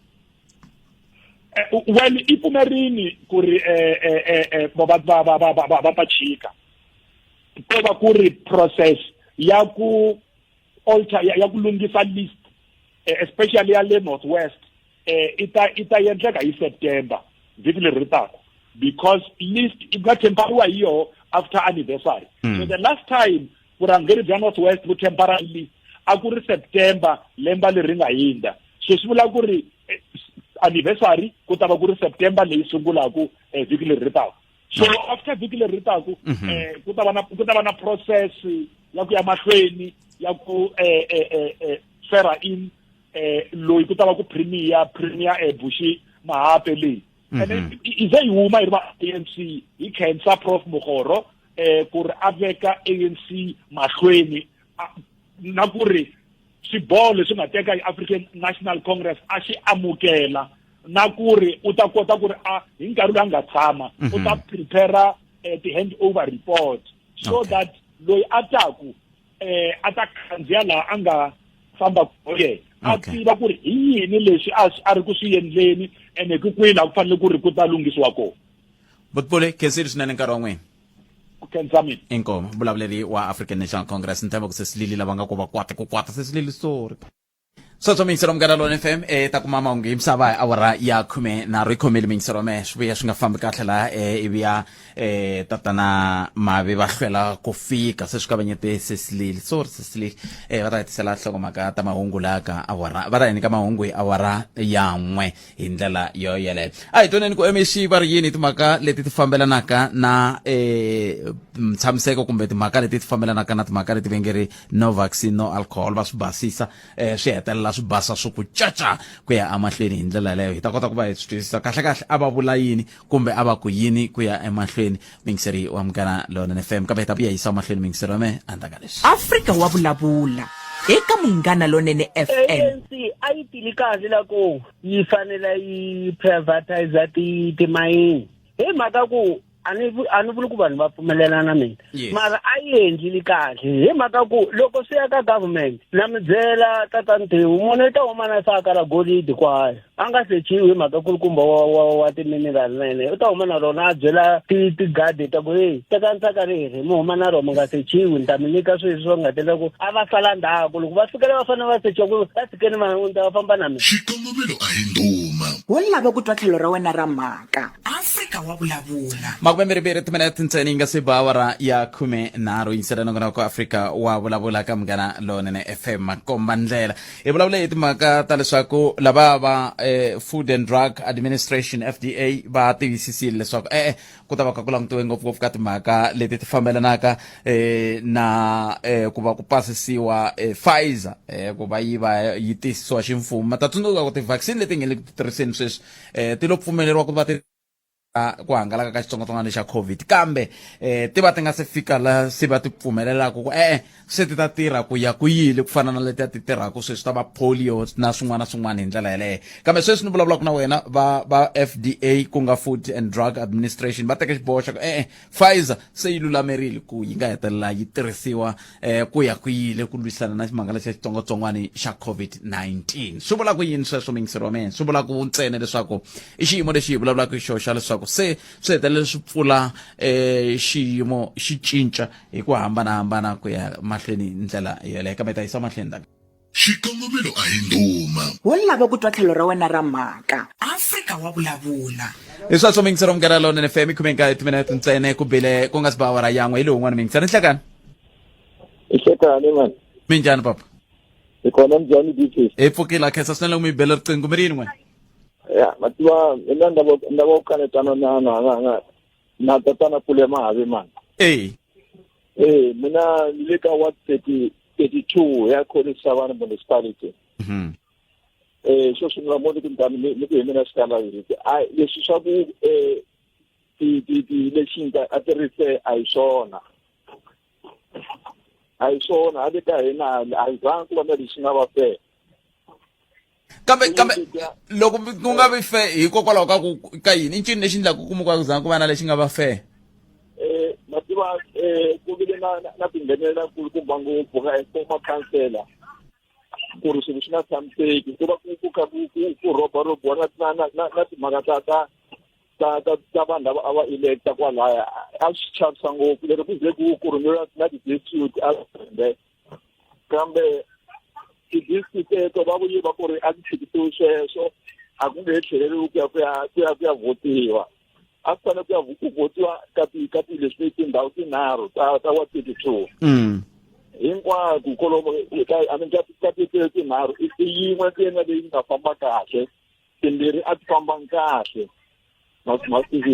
Eh, well i pfumerini ku ri eh, eh, eh, va va va va va va va ta chika ko va ku ri process ya ku alter ya, ya ku lunghisa list especially ya le northwest eh i ta i ta endleka hi September vhiki leri ri taka because list i nga temperiwa hi yoho after anniversary mm. so the last time vurhangeri bya north west vu tempera list a ku ri September lemba leri nga hindza so swi vula ku ri eh, anniversary ku ta va ku ri September leyi sungulaku eh, vhiki leri ri taka so after vhiki leri ri taku mm-hmm. eh, ku ta va na ku ta va na process ya ku ya mahlweni ya ku eh, eh, eh, eh, swear in eh loyi ku ta va ku premier premier eh Bushi Mahape leyi mm -hmm. and ize yi huma yi ri va ANC hi khensa prof Mokgoro eh ku ri a veka ANC mahlweni na ku ri swiboho leswi nga teka hi African National Congress a xi amukela na ku ri u ta kota ku ri a hi nkarhi loyi a nga tshama u ta mhm. prepare eh, ti-hand over report so okay. that loyi a taku eh a ta khandziya laha a nga famba yena a tiva ku ri hi yini leswi a a ri ku swi endleni ene ku kwihi laha ku fanele ku ri ku ta lunghisiwa kona butpule khensile swinene nkarhi wa n'wina ku khensa mina inkomo mvulavuleli wa African National Congress ni tshemba ku sesilili lava nga ku va kwata ku kwata sesilili sorry sweswo miyingiselo munghana lona fm e ta kuma mahungu hi misava hi awara ya khume nharhu yi khomile miyingiselo me swi vuya swi nga fambi kahle laha e ivi ya e tatana mavi va hlwela ku fika se swi kavanyete sesilili sorry sesilili e va ta hetisela nhlokomhaka ta mahungu laha ka awara va ta hi nyika mahungu hi awara ya n'we hi ndlela yo yeleyo a hi twaneni ku mec va ri yini timhaka leti ti fambelanaka na um ntshamiseko kumbe timhaka leti ti fambelanaka na timhaka leti va nge ri no vaccine no alcohol va swi basisa um swi hetelela swi basa swi ku caca ku ya emahlweni hi ndlela yaleyo hi ta kota ku va hi swi twisisa kahle kahle a va vula yini kumbe a va ku yini ku ya emahlweni mingiseri wa munghana lonene fm kambe hi ta vuya yisa emahlweni mingiseri wa mehe endzhaku ka leswi Afrika wa vulavula eka Munghana Lonene FM. ANC a yi tili kahle la ku yi fanele yi privatize ti timayini hi mhaka ku a ni a ni vuli ku vanhu va pfumelelana na mina Yes. mara a yi endlili kahle hi mhaka ku loko swi ya ka government na mi byela tata Ntiwu munhu i ta huma na saka ra golidi kwaya a nga sechiwi hi mhaka kulukumba wa wa wa timinerali na yena u ta huma na rona a byela ti tigadi ta ku heyi tekani saka reri mi huma na rona mi nga sechiwi ni ta mi nyika swilo leswi va nga tela ku a va sala ndzhaku loko va fikela va fanele va sechiwa ku va tshikeni va ni ta va famba na mina Xikongomelo a hi ndhuma. Wo lava ku twa tlhelo ra wena ra mhaka. Afrika wa vulavula. Makumembirhimbirhi timinete ntsena yi nga se ba awara ya 13 yingisela nongonoko Afrika wa vulavula ka Munghana Lonene FM makomba ndlela. Hi vulavule hi timhaka ta leswaku lava va eh, Food and Drug Administration FDA va tivisisile leswaku e-e ku ta va ka ku langutiwe ngopfungopfu ka timhaka leti ti fambelanaka eh, na eh, ku va ku pasisiwa eh, Pfizer eh, ku va yi va yi tisiwa ximfumo. Ma ta tsundzuka ku ti-vaccine leti nge le ku tirhiseni sweswi eh, ti lo pfumeleriwa ku va ti ku hangalaka ka xitsongwatsongwana xa COVID kambe eh ti va ti nga se fika la se va ti pfumelelaka ku e-e se ti ta tirha ku ya ku yile ku fana na leti a ti tirhaka sweswi ta va polio na swin'wana na swin'wana hi ndlela yeleyo kambe sweswi ni vulavulaka na wena va va FDA ku nga Food and Drug Administration va teke xiboho xa ku e-e Pfizer se yi lulamerile ku yi nga hetelela yi tirhisiwa eh ku ya ku yile ku lwisana na ximangala xa xitsongwatsongwana xa COVID-19 swi vula ku yini sweswo mingiseri wa mina swi vula ku ntsena leswaku i xiyimo lexi hi vulavulaka hi xona xa leswaku se swi hetelele swi pfula eh xiyimo xi cinca hi ku hambanahambana ku ya mahlweni ndlela yeleyo kambe ta yisa mahlweni ta Xikongomelo a hi ndhuma. Wo lava ku twa tlhelo ra wena ra mhaka. Afrika wa vulavula. Hi sweswo mingiseri wa Munghana Lonene FM i 19 timinete ntsena ku bile ku nga si ba awara yan'we hi lowu wun'wana mingiseri nhlekani Nhlekani mani. Minjhani papa? Hi kona minjhani DJ? Hi pfukile khensa swinene loko mi bele riqingho mi ri yini n'wina? Ya, mativa mina ndava ndava ku kanetana na na na na na tatana Pule Mahavi mani. Eh. Eh, mina ni le ka ward 30 32 ya Kholisavana municipality. Eh, xo sungula mo ni ku ni ni ku hi mina xikala hi ai leswi swa ku eh ti ti ti lexi nga a ti ri fair a hi swona. A hi swona a le ka hina a hi zangi ku va na lexi nga va fair. Kambe kambe loko ku nga vi fair hikokwalaho ka ku ka yini i ncini lexi endlaka ku kuma ku zanga ku va na lexi nga va fair? Eh, mativa tiva ku vile na na ku nghenelela kulukumba ngopfu ka former councillor ku ri swilo swi nga tshamiseki ku va ku ku kha ku ku ku rhobarhobiwa na na na na na timhaka ta ta ta ta ta vanhu lava a va electa kwalaya a swi chavisa ngopfu lero ku ze ku ku rhumeriwa na ti-dispute a kambe ti-dispute teto va vuye va ku ri a ti tshikisiwi sweswo a ku nge he tlheleriwi ku ya ku ya ku ya ku ya votiwa a swi fanele ku ya ku votiwa ka ti ka ti leswi tindhawu tinharhu ta ta wa 32 Hinkwako kolomo ka I mean ka ka ti tinharhu i yin'we ntsena leyi nga famba kahle timbirhi a ti fambangi kahle.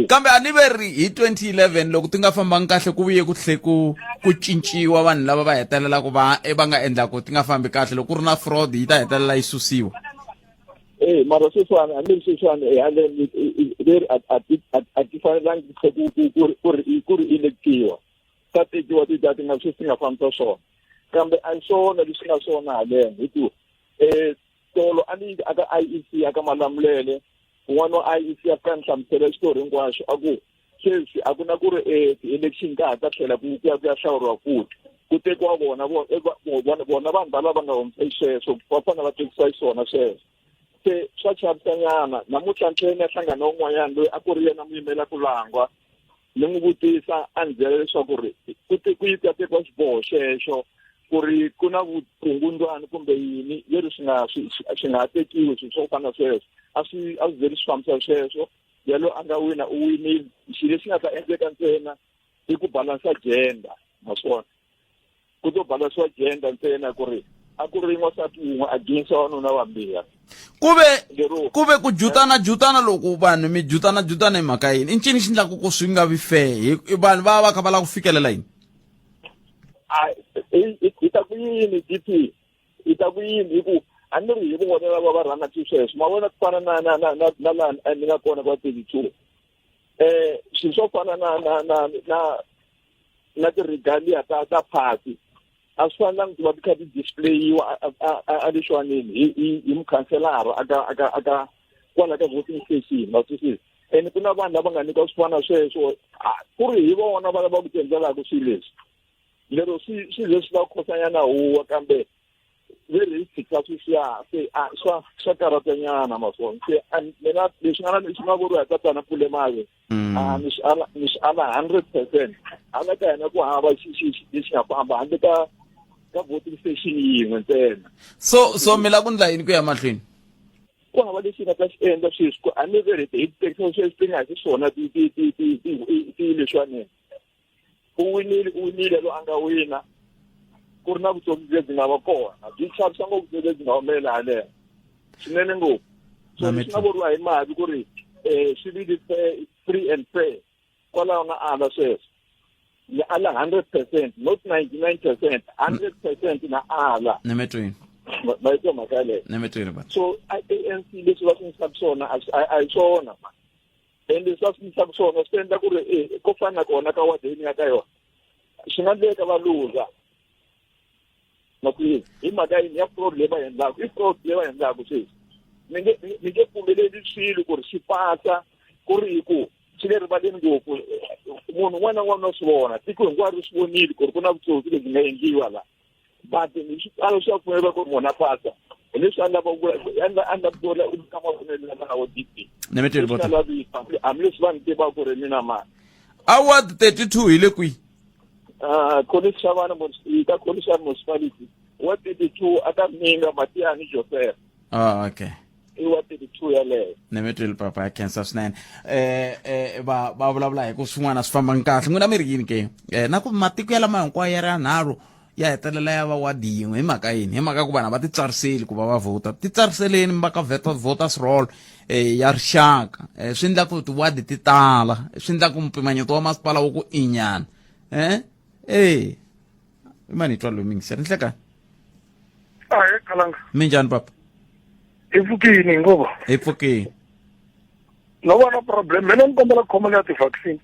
Kambe a ni ve ri hi 2011 loko ti nga fambangi kahle ku vuye ku tlhe ku ku cinciwa vanhu lava va hetelelaka va va nga endlaku ti nga fambi kahle loko ku ri na fraud yi ta hetelela yi susiwa. Eh mara sweswiwani a ni ri sweswiwani haleni leri a ti fanelangi ku ku ku ku ri ku ri electiwa ta tekiwa ti ta ti nga sweswi ti nga fambisa swona kambe a hi swona leswi nga swona haleni hi ku um tolo a ni aka I_E_C aka Malamulele un'wana wa I_E_C a fika a ni hlamusela xitori hinkwaxo a ku sweswi a ku na ku ri ti-election ka ha ta tlhela ku ku ya ku ya hlawuriwa futhi ku tekiwa vona vona vona vanhu va lava nga humesa xisweswo va fanele va tekisiwa xiswona sweswo se swa chavisanyana namuntlha ni tlhele ni ya hlangana na un'wanyana loyi a ku ri yena muyimela ku langwa ni n'wi vutisa a ni byela leswaku ri ku te ku yi ta tekiwa xiboho xexo ku ri ku na vukungundzwani kumbe yini leri swi nga swi swi nga ha tekiwi swilo swo fana na sweswo a swi a swi ze swi fambisa sweswo yalo a nga wina u winile xilo lexi nga ta endleka ntsena i ku balansa gender naswona ku to balansiwa gender ntsena ku ri a ku ri n'wansati wun'we against vavanuna vambirhi. Ku ve ku ve ku jutana jutana loko vanhu mi jutana jutana hi mhaka yini i ncini xi endlaku ku swi nga vi fair hi vanhu va va kha va lava ku fikelela yini? Hi ta ku yini DP hi ta ku yini hi ku a ni ri hi vona lava va rhangaka sweswo ma vona ku fana na na na na na laha ni nga kona kwa 32 swilo swo fana na na na na na ti-regalia ta ta party a swi fanelangi ku va ti kha ti displayiwa a lexiwanini hi hi hi mukhanselara aka aka aka kwala ka voting station ma twisisa and ku na vanhu lava nga nyikiwa swifana sweswo ku ri hi vona va lava ku tiendlelaka swilo leswi lero swi swi ze swi va khosanyana huwa kambe ve ri hi tshika sweswiya se a swa swa karhatanyana maswona se mina leswi nga na leswi nga vuriwa hi tatana Pulemavi a ni swi ala ni swi ala 100% hala ka hina ku hava xi xi lexi nga famba handle ka ka voting station yin'we ntsena. So so mi lava ku ndla yini ku ya mahlweni? Ku hava lexi nga ta xi endla sweswi ku a ni ve hi tekisa sweswi ti nga hi swona ti ti ti ti ti ti leswiwanene u winile u winile lo a nga wina ku ri na vutsotsi lebyi nga va kona byi chavisa ngopfu lebyi nga humelela haleno swinene ngopfu so leswi nga vuriwa hi mali ku ri um swi vile free and fair kwalaho nga ala sweswo ni ala 100% not 99% 100% na ala nemetweni va yi twa mhaka yaleyo nemetweni so ANC leswi va swi nyisaka swona a hi swona and leswi va swi nyisaka swona swi endla ku ri eh, ko fana na kona ka wadi leyi ni nga ka yona swi nga endleka va luza makwini hi mhaka yini ya fraud leyi va endlaka i fraud leyi va endlaka sweswi ni nge ni nge pfumeleli swilo ku ri swi pasa ku ri hi ku swi le rivaleni ngopfu munhu un'wana na un'wana wa swi vona tiko hinkwaro ri swi vonile ku ri ku na vutsotsi lebyi nga endliwa laha but hi xitalo swa pfumeleriwa ku ri munhu a pasa hi leswi a lava ku a lava ku vula ka mavonelo lama nga wo DP Nemetweni bota. Hambileswi va ni tivaka ku ri mina mani. Award 32 hi le kwihi? Ah, College Shabana ka College Municipality. Ward 32 aka Minga Matiani Joseph. Ah, okay. I wa 32 yaleyo. Nemetweni papa ya khensa swinene. Eh eh va va vulavula hi ku swin'wana swi famba kahle. N'wina mi ri yini ke? Eh na ku matiko ya lama hinkwayo ya ri yanharhu ya hetelela ya va wadi yin'we hi mhaka yini hi mhaka ku vanhu a va titsariseli ku va va vhota titsariseleni mi va ka voters roll eh, ya rixaka eh, swi endla ku tiwadi ti tala swi endla ku mpimanyeto wa masipala wo ku inyana eh eh i mani hi twa loyi mingiseri nhlekani ahe khalanga minjhani papa hi pfukini hi nguva hi pfukini no va na problem mina ni kombela ku khoma ya ti-vaccine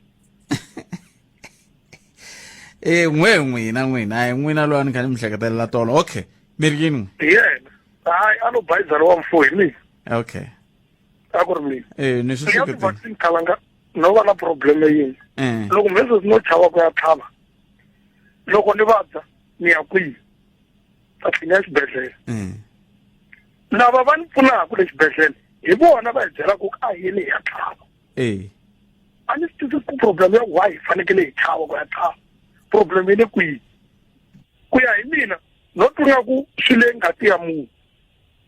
e n'we n'wina n'wina hayi n'wina loyi a ni kha ni mi hleketelela tolo okay mi ri yini n'we hi yena hayi a lo bayizana wa mfuwo hi mina okay a ku ri mina e ni swi ya ti-vaccine khalanga no va na problem yini Eh. loko mhese no chava ku ya tlhava. Loko ni vabya ni ya kwihi? Ta tlhela ya xibedhlele. Lava va ni pfunaka le xibedhlele hi vona va hi byelaka ku a yini hi ya tlhava. A ni swi twisisi ku problem ya why hi fanekele hi chava ku ya tlhava. Problem yi le kwihi? Ku ya hi mina no twa nga ku swi le ngati ya munhu.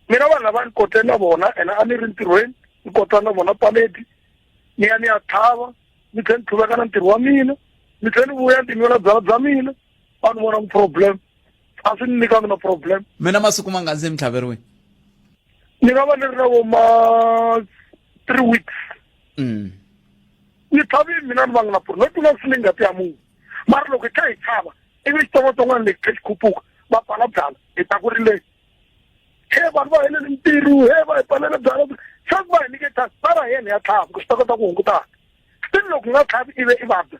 Mina vanhu lava ni kote na vona ene a ni ri ntirhweni ni kota na vona paleti ni ya ni ya tlhava ni tlhela ni tlhuveka na ntirho wa mina ni tlhela ni vuya ni tinwela byala bya mina a ni vona ku problem a swi ni nyikanga na problem. Mina masiku ma nga ndzi mi tlhaveriwini? Ni nga va ni ri na vo ma 3 weeks. Ni tlhavile mina ni va nga na problem no tiva swi le ngati ya munhu mara loko hi kha hi tlhava ivi xitsongwatsongwana lexi kha xi khuphuka va pfala byala hi ta ku ri le he vanhu va helele ntirho he va hi pfalele byala swa ku va hi nyike chance va va yena ya tlhava ku swi ta kota ku hungutana still loko u nga tlhavi ive i vabya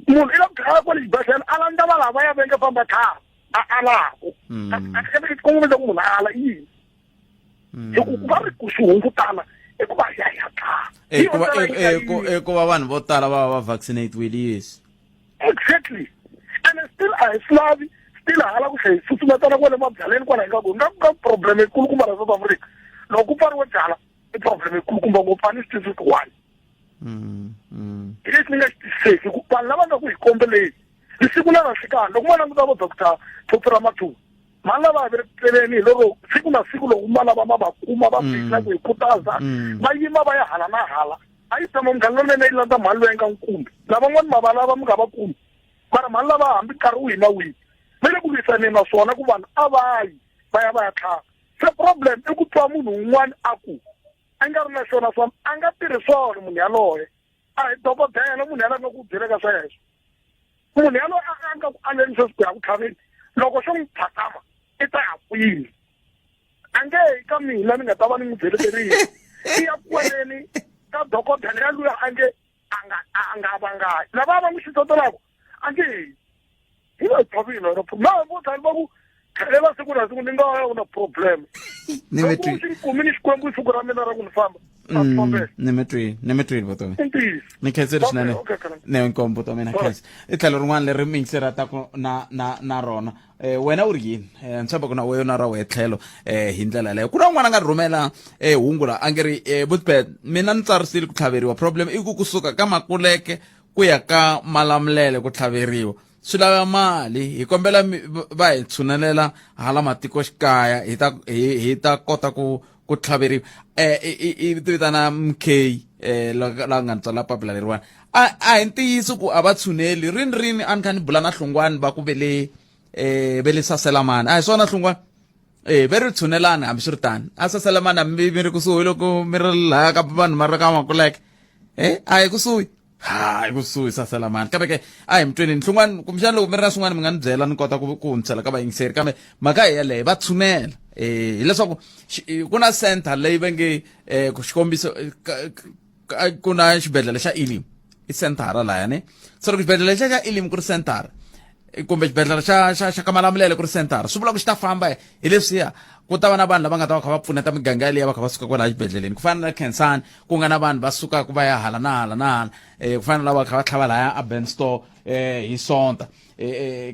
munhu i la ku dlaya kwale xibedhlele a landza va lava ya venge famba tlhava a alaku a xikongomelo xa ku munhu a ala i yini hi ku va ri ku swi hungutana i ku va ya ya tlhava i ku va vanhu vo tala va va vaccinate-wile yes. Exactly, and still a hi swi lavi still hala ku tlhe hi susumetana kwale mabyaleni kwala hi nga ku nga ku ka problem yikulukumba la South Africa loko ku pfariwe byala i problem yikulukumba ngopfu a ni swi twisisi ku why. Hi lexi ni nga xi twisiseki ku vanhu lava nga ku hi kombeleni hi siku na nhlikani loko ma languta vo doctor Phophi Ramathuba mhani lava va ri tleleni hi loko siku na siku loko ma lava ma va kuma va fika ku hi khutaza va yima va ya hala na hala a yi tshama munghana lonene yi landza mhani loyi nga n'wi kumi lavan'wani ma va lava mi nga va kumi mara mhani lava hambi nkarhi wihi na wihi va le ku lwisaneni na swona ku vanhu a va yi va ya va ya tlhava se problem i ku twa munhu un'wana a ku a nga ri na xona swona a nga tirhi swona munhu yaloye a hi dokodela munhu yaloye a nga ku byeleka sweswo munhu yaloye a nga ku aleni sweswi ku ya ku tlhaveni loko xo n'wi phatsama i ta ya kwini a nge yi ka mina ni nga ta va ni n'wi byeleterile i ya kweleni ka dokodela ya luya a nge a nga a nga va nga lava va n'wi xitsotelaka a nge yi hi va tlhavile na na vo tlhela va ku tlhelela siku na siku ni nga ya ku na problem Ni mi twi- loko xi kumini xikwembu siku ra mina ra ku ni famba a swi fambela Ni mi twini ni mi twini vutomi i ntiyiso ni khensile Okay, swinene okay, Khalani. ne nkombo to mina khensa i tlhelo rin'wana leri miyingiseri a taku na na na rona eh wena u ri yini eh ni tshemba ku na wena na ra wehe tlhelo eh hi ndlela yaleyo ku na un'wana a nga rhumela eh hungu la a nge ri eh Butbet mina ni tsarisile ku tlhaveriwa problem i ku kusuka ka Makuleke ku ya ka Malamulele ku tlhaveriwa swi lava mali hi kombela va hi tshunelela hala matikoxikaya hi ta hi hi ta kota ku ku tlhaveriwa eh i i ti vitana MK eh la la nga ni tsala papila leriwani a a hi ntiyiso ku a va tshuneli rini rini a ni kha ni bula na Hlungwani va ku ve le eh ve le Saselamani a hi swona Hlungwani eh ve ri tshunelani hambiswiritano a Saselamani hambi mi ri kusuhi loko mi ri lahaya ka vanhu ma ri ka Makuleke eh a hi kusuhi ha hi kusuhi Saselamani kambe ke a hi mi tweni Hlungwani kumbexana loko mi ri na swin'wana mi nga ni byela ni kota ku ku hundzisela ka vayingiseri kambe mhaka hi yeleyo va tshunela eh hileswaku ku na center leyi va nge eh ku xikombiso ku na xibedhlele xa Elim i senthara laya ne se loko xibedhlele xa xa Elim ku ri senthara kumbe xibedhlele xa xa xa Kamalamulele ku ri senthara swi vula ku xi ta famba hi leswiya ku ta va na vanhu lava nga ta va kha va pfuneta miganga yaliya va kha va suka kwalaya xibedhleleni ku fana na Khensani ku nga na vanhu va sukaka va ya hala na hala na hala ku fana na lava kha va tlhava laya a Benstore hi Sonta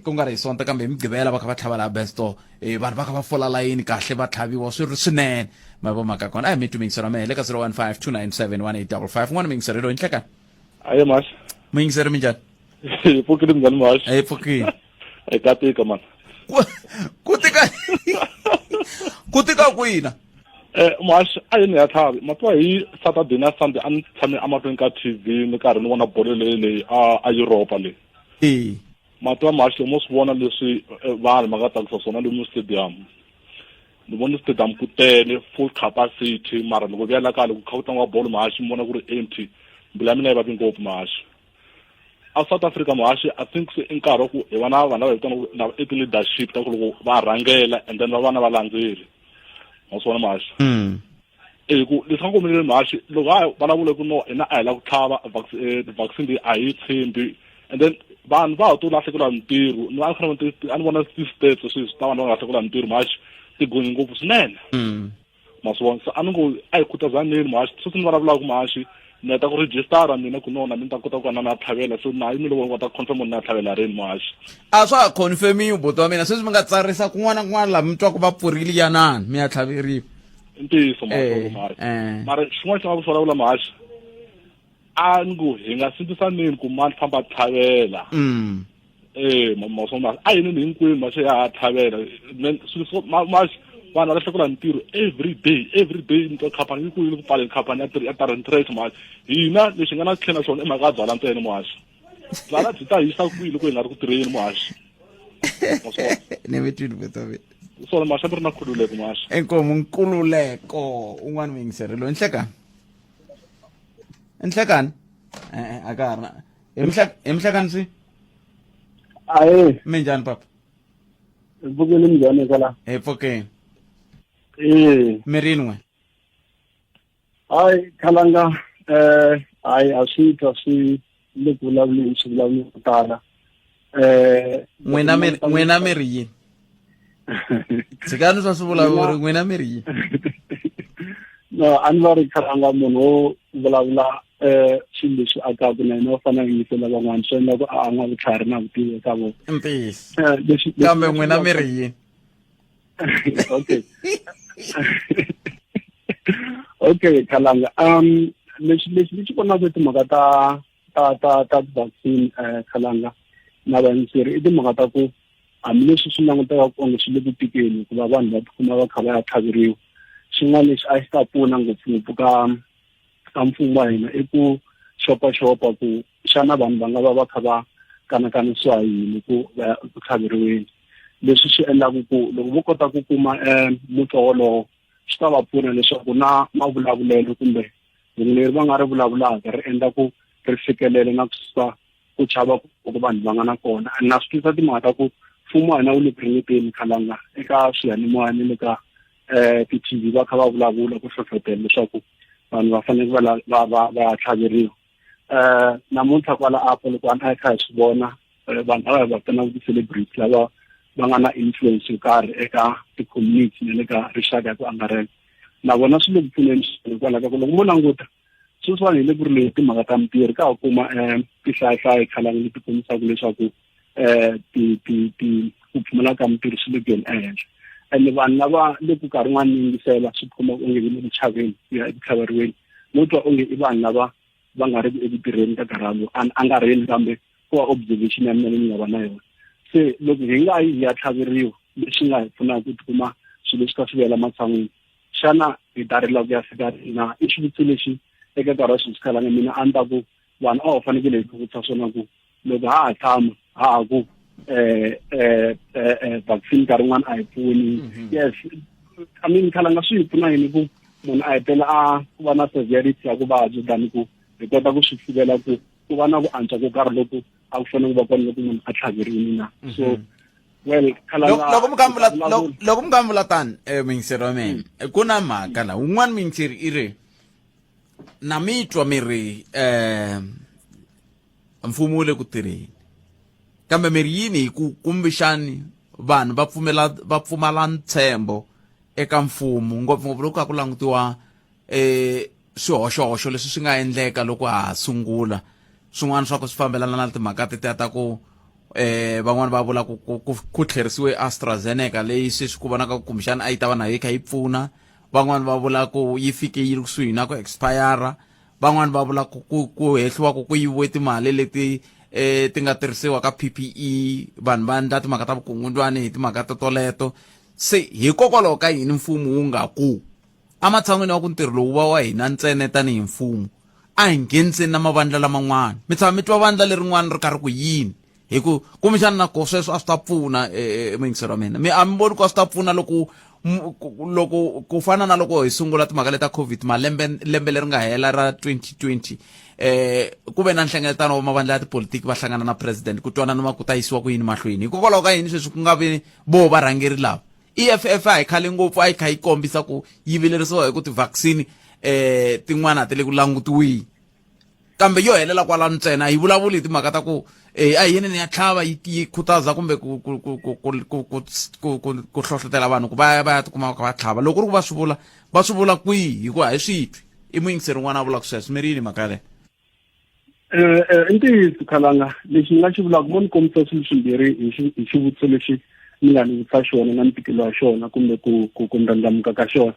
ku nga ri hi Sonta kambe hi Mugqivela va kha va tlhava laha Benstore vanhu va kha va fola layini kahle va tlhaviwa swi ri swinene ma vo mhaka kona a hi mi twi miyingisero ya mehe le ka 015 297 1855 un'wana miyingisero loyi nhlekani aye max muyingiseri minjhani hi pfukile minjhani max hi pfukile hi ka tika man ku tika ku tika kwina Eh max a yini ya tlhavi ma twa hi Saturday na Sunday a ni tshame emahlweni ka TV ni karhi ni vona bolo leyi leyi a a Europa leyi e ma twa max mo swi vona leswi vanhu va nga tsakisa swona lomu stadium ni vone stadium ku tele full capacity mara loko vuya la kaya loko kha ku tlangiwa bolo mahaxi mi vona ku ri empty mbilu ya mina yi vavi ngopfu mahaxi a South Africa muhaxi I think se i nkarhi wa ku hi va na vanhu lava hi vitanaka lava i ti-leadership ta ku loko va rhangela and then va va na valandzeri ma swi vona muhaxi hi ku leswi nga ku humeleleni muhaxi loko a vulavule ku no hina a hi lava ku tlhava vaccine leyi a hi tshembi and then vanhu va ha to lahlekeriwa hi mintirho ni a ni a ni vona ti-stats sweswi ta vanhu va nga lahlekeriwa hi mintirho muhaxi ti gonye ngopfu swinene ma swi vona se a ni ngo a hi khutazaneni muhaxi sweswi ni vulavulaka muhaxi Ni heta ku registara mina ku no na mina ni ta kota ku va na na tlhavela so na yimile vona va ta confirm na tlhavela rini muhaxi. A swa ha confirmiwi buti wa mina sweswi mi nga tsarisa kun'wana na kun'wana laha mi twaku va pfurile yanani mi ya tlhaveriwa. I ntiyiso muhaxi Eh, muhaxi. eh. Mara xin'wana xi nga ku vulavula muhaxi a ni ku hi nga sindzisaneni ku mani famba a tlhavela. Eh ma swo a yini hinkwenu ma se ya tlhavela swilo swo ma ma vanhu va lahlekela ntirho every day every day ni twa khampani yi ku yi ku pfaleni khampani ya ya Tarrant Trace muhaxi hina lexi nga na tlhela xona i mhaka ya byala ntsena muhaxi byala byi ta hisa kwihi loko hi nga ri ku tirheni muhaxi ni mi twile vutomi swona muhaxi a mi ri na khululeko muhaxi inkomu nkululeko un'wana muyingiseri loyi nhlekani nhlekani e-e a ka ha ri na hi mhlekani swi ahe minjhani papa hi pfukile minjhani kwala hi pfukeni ee mirini n'we hayi khalanga eh hayi a swi twa swi le ku vulavuleni swi vulavula ku tala eh n'wina mi n'wina mi ri yini tshikani swa swivulavuri n'wina mi ri yini no a ni va ri khalanga munhu wo vulavula um swilo leswi akaka na yena u fanele a yingisela van'wana swi endla ku a an'wa vutlhari na vutivi eka vona ntiyiso eh, kambe n'wina mi ri yini okay okay khalanga um lexi lexi ni xi vonaka i timhaka ta ta ta ta vaccine um khalanga na vayingiseri i timhaka ta ku hambileswi swi languteka onge swi le ku tikeni hikuva vanhu va tikuma va kha va ya tlhaveriwa xin'wana lexi a xi ta pfuna ngopfungopfu ka ka mfumo wa hina i ku xopaxopa ku xana vanhu va nga va va kha va kanakanisiwa hi yini ku va ya ku tlhaveriweni leswi swi endlaka ku loko vo kota ku kuma um mutwa wolowo swi ta va pfuna leswaku na mavulavulelo kumbe hungu leri va nga ri vulavulaka ri endla ku ri fikelela na ku susa ku chava ku vanhu va nga na kona na swi tisa timhaka ta ku mfumo wa hina wu le ku ringeteni khalanga eka swiyanimoya ni le ka um ti-tv va kha va vulavula ku hlohlotela leswaku vanhu va fanele va va va va ya tlhaveriwa um namuntlha kwala apo loko a hi kha hi swi vona eh, vanhu lava hi va vitanaka ti-celebrity lava va nga na influence yo karhi eka ti-community na le ka rixaka hi ku angarhela na vona swi le ku pfuneni swinene hikwalaho ka ku loko mo languta sweswiwani hi le ku rileni timhaka ta mintirho ka ha kuma um tihlayahlaya khalanga leti kombisaka leswaku um ti ti ti ku pfumala ka mintirho swi le ku yeni ehenhla ene vanhu lava le ku nkarhi wun'wana yingisela swi khoma onge ve le ku chaveni ku ya eku tlhaveriweni no twa onge i vanhu lava va nga ri ku eku tirheni ka nkarhi walowo a nga rheni kambe ku va observation ya mina leyi nga va na yona se loko hi nga yi hi ya tlhaveriwa leswi nga hi pfunaka ku tikuma swilo leswi ka swi vuyela matshan'wini xana hi ta rila ku ya fika na i xivutiso lexi eka nkarhi wa sweswi khalanga mina a ni ta ku vanhu a va fanekele hi tivutisa swona ku loko ha ha tshama ha ha ku eh eh eh, eh vaccine nkarhi wun'wana a yi pfuni mhm. yes i mean khalanga swi hi pfuna yini ku munhu a hetela a ku va na severity ya vuvabyi than ku hi kota ku swi sivela ku ku va na ku antswa ko karhi loku a ku fanele ku va kona loko munhu a tlhaveriwile na so mhm. well loko mi kambula loko mi kambula tani eh muyingiseri wa mina mm. ku na mhaka la un'wana muyingiseri i ri na mi twa mi ri eh mfumo wu le ku tirheni kambe mi ri yini hi ku kumbexani vanhu va pfumela va pfumala ntshembo eka mfumo ngopfungopfu loko a ku langutiwa eh swihoxohoxo leswi swi nga endleka loko ha sungula swin'wana swa ku swi fambelana na timhaka tetiya ta ku eh van'wani va vula ku ku ku tlherisiwe AstraZeneca leyi sweswi ku vonaka ku kumbexana a yi ta va na yi kha yi pfuna van'wani va vula ku yi fike yi ri kusuhi na ku expire van'wani va vula ku ku ku hehliwa ku ku yiviwe timali leti eh ti nga tirhisiwa ka PPE vanhu va endla timhaka ta vukungundwani hi timhaka to toleto se hikokwalaho ka yini mfumo wu nga ku ematshan'wini wa ku ntirho lowu va wa hina ntsena tanihi mfumo a hi ngheniseni na mavandla laman'wana mi tshama mi twa vandla lerin'wana ri karhi ku yini hi ku kumbexana na ko sweswo a swi ta pfuna e, e, muyingiseri wa mina mi a mi voni ku a swi ta pfuna loko loko ku fana na loko hi sungula timhaka leta covid malembe lembe leri nga hela ra 2020 eh ku ve na nhlengeletano wa mavandla ya tipolitiki va hlangana na president ku twanana ku ta yisiwa ku yini mahlweni hikokwalaho ka yini sweswi ku nga vi vo varhangeri lava EFF a hi khale ngopfu a yi kha yi kombisa ku yi vilerisiwa hi ku ti-vaccine eh tin'wana a ti le ku langutiweni kambe yo helela kwalano ntsena yi vulavuli hi timhaka ta ku eh a yini ni ya tlhava yi yi khutaza kumbe ku ku ku ku ku ku ku ku ku ku hlohlotela vanhu ku va ya va ya tikuma va kha va tlhava loko ku ri ku va swi vula va swi vula kwihi hikuva a hi swi twi I muyingiseri un'wana a vulaka sweswo mi ri yini mhaka yaleyo? Eh, eh, i ntiyiso khalanga lexi ni nga xi vulaka mo ni kombisa swilo swimbirhi hi xivutiso lexi ni nga ni vutisa xona na ntikelo wa xona kumbe ku ku ku ndlandlamuka ka xona.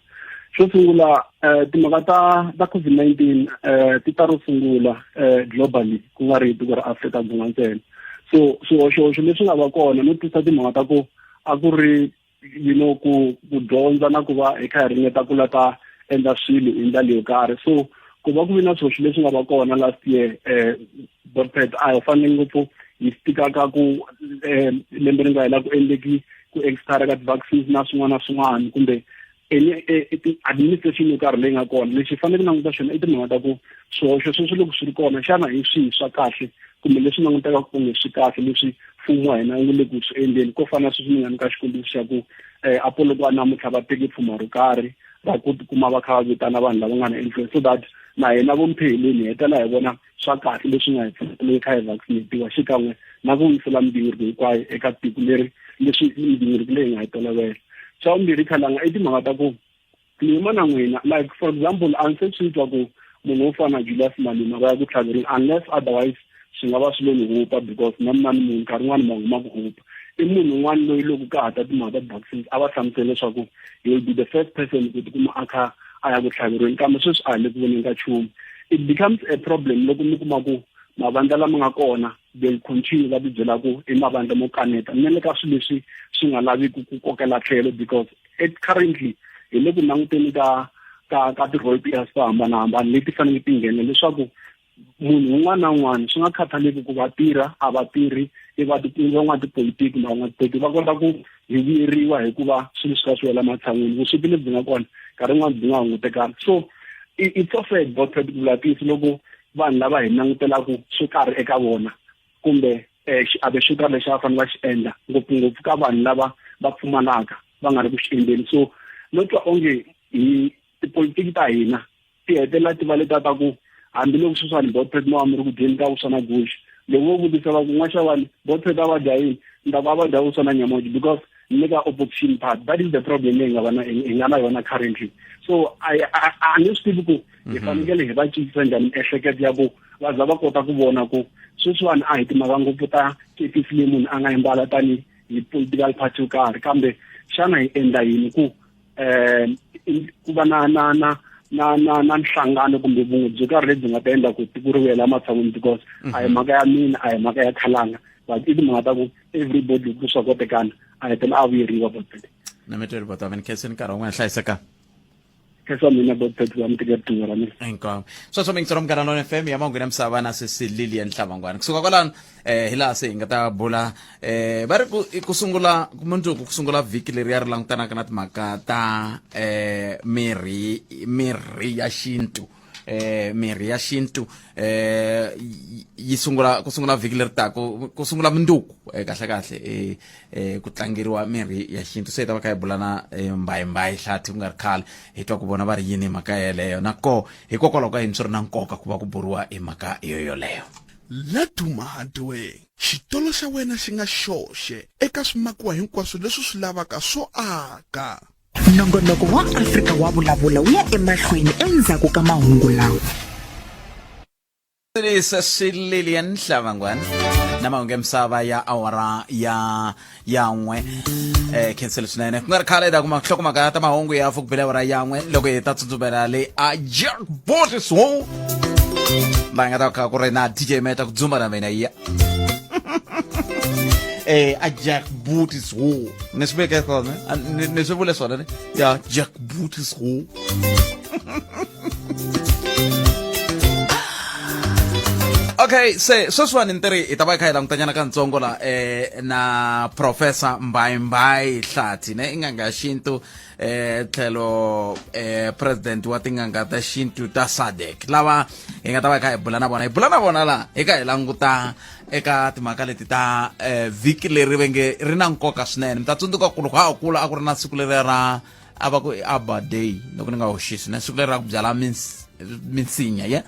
Xo sungula, um timhaka ta ta COVID-19 um ti ta ro sungula um globally, ku nga ri hi tiko ra Afrika-Dzonga ntsena. So swihoxohoxo leswi nga va kona no tisa timhaka ta ku a ku ri ku ku dyondza na ku va hi kha hi ringeta ku la ta endla swilo hi ndlela yo karhi. So ku va ku vi na swihoxo leswi nga va kona last year, botpet a hi fanele ngopfu hi stika ka ku lembe ri nga hela ku endleki ku expire ka ti-vaccines na swin'wana na swin'wana, kumbe any administration yo karhi leyi nga kona. Lexi hi fanele ku languta xona i timhaka ta ku swihoxo sweswo loko swi ri kona, xana hi swihi swa kahle kumbe leswi langutekaka onge swi kahle leswi mfumo wa hina wu le ku swi endleni, ko fana na sweswi ni nga nyika xikombiso xa ku a Polokwane namuntlha va teke pfhumba ro karhi ra ku tikuma va kha va vitana vanhu lava nga na influence, so that na hina vo mpheheleni hi hetelela hi vona swa kahle leswi nga hi pfuna kha hi vaccinatiwa xikan'we na ku vuyisela migingiriko hinkwayo eka tiko leri leswi migingiriko leyi nga hi tolovela. Xa vumbirhi, khalanga, i timhaka ta ku ni yima na n'wina, like for example, a ni se swi twa ku munhu wo fana na Julius Malema va ya ku tlhaveriweni, unless otherwise swi nga va swi lo ni hupa, because na mina ni munhu, nkarhi wun'wani mahungu ma ku hupa. I munhu un'wana loyi loko ka ha ta timhaka ta vaccines a va hlamusela leswaku he will be the first person ku tikuma a kha a ya ku tlhaveriweni, kambe sweswi a hi le ku voneni ka nchumu. It becomes a problem loko mi kuma ku mavandla lama nga kona, they continue va tibyela ku i mavandla mo kaneta na le ka swilo leswi swi nga laviki ku kokela tlhelo, because at currently hi le ku languteni ka ti-role players to hambanahambana leti faneleke ti nghena leswaku munhu un'wana na un'wana, swi nga khathaleki ku va tirha a va tirhi, i va van'watipolitiki kumbe van'watiteki, va kota ku hi vuyeriwa hikuva swilo swi ka swi wela matshan'wini, vusweti lebyi nga kona nkarhi wun'wana byi nga hungutekana. So it's so sad, but ku vula ntiyiso, loko vanhu lava hi langutelaka swo karhi eka vona kumbe xiave xo karhi lexi va fanele va xi endla, ngopfungopfu ka vanhu lava va pfumalaka, va nga ri ku xi endleni. So no twa onge hi tipolitiki ta hina ti hetelela ti va leta ta ku hambiloko sweswiwani botpet mo va mi ri ku dyeni ka vuswa na guxe, loko vo vutisa va ku n'waxavani botpet a va dya yini, ni ta ku a va dya vuswa na nyamoji, because ni le ka opposition part. That is the problem leyi nga va na hi nga na yona currently. So a ni swi tivi ku hi fanekele hi va cincisa njhani miehleketo ya ku va za va kota ku vona ku sweswiwani a hi timhaka ngopfu ta kepisi leyi munhu a nga yi mbala tanihi hi political party yo karhi, kambe xana hi endla yini ku ku va na na na na na na nhlangano kumbe vun'we byo karhi lebyi nga ta endla ku tiko ri vuyela matshan'wini, because a hi mhaka ya mina, a hi mhaka ya khalanga, but i timhaka ta ku everybody ku swa kotekana a hetelela a vuyeriwa botpet. Na mi tweli bota mi ni khenseni nkarhi wun'wana, hlayiseka. Khensa mina botpet, va mi teka riqingho ra mina. Hinkwavo sweswo mingitsoro Munghana Lona FM ya mahungu ya misava na sesi Lilian Hlavangwana. Kusuka kwalano hi laha se hi nga ta bula va ri ku sungula mundzuku, ku sungula vhiki leri ya ri langutanaka na timhaka ta mirhi, mirhi ya xintu, mirhi ya xintu yi sungula ku sungula vhiki leri taka, ku sungula munduku, kahle kahle ku tlangeriwa mirhi ya xintu. Se hi ta va kha hi bula na mbayimbayi hlathi ku nga ri khale, hi twa ku vona va ri yini hi mhaka yeleyo, na koho hikokwalaho ka yini swi ri na nkoka ku va ku buriwa hi mhaka yoyoleyo. Laduma Hardware, xitolo xa wena xi nga xoxe eka swimakiwa hinkwaswo leswi u swi lavaka swo aka. Nongonoko wa Afrika wa Vulavula wu ya emahlweni endzhaku ka mahungu lawa. Sesi Lilian Hlavangwana na mahungu ya misava ya awara ya 1. Khensele swinene. Ku nga ri khale hi ta kuma nhlokomhaka ta mahungu ya fukubile awara ya 1, loko hi ta tsutsumela le a Jack Botis ho laha nga ta kha ku ri na DJ Meta ku dzumba na mina ya a Jack Bootis ho ni swi veke swona, ni swi vule swona ne ya Jack Bootis ho. Okay, se sweswiwani ni tiri hi ta va hi kha hi langutanyana kantsongo la na Professor Mbayimbayi Hlathi ne i n'anga ya xintu tlhelo president wa tin'anga ta xintu ta SADC, lava hi nga ta va hi kha hi bula na vona, hi bula na vona la hi kha hi languta eka timhaka leti ta vhiki leri va nge ri na nkoka swinene. Mi ta tsundzuka ku loko ha ha kula a ku ri na siku leri ra a va ku i Arbor Day, loko ni nga hoxisi, na siku leri ra ku byala minsinya ye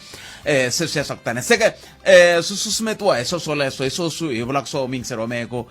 se swi ya swa ku tani se ke swi susumetiwa hi swo swoleswo, hi swo swi hi vulaka swo miyingiselo wa meko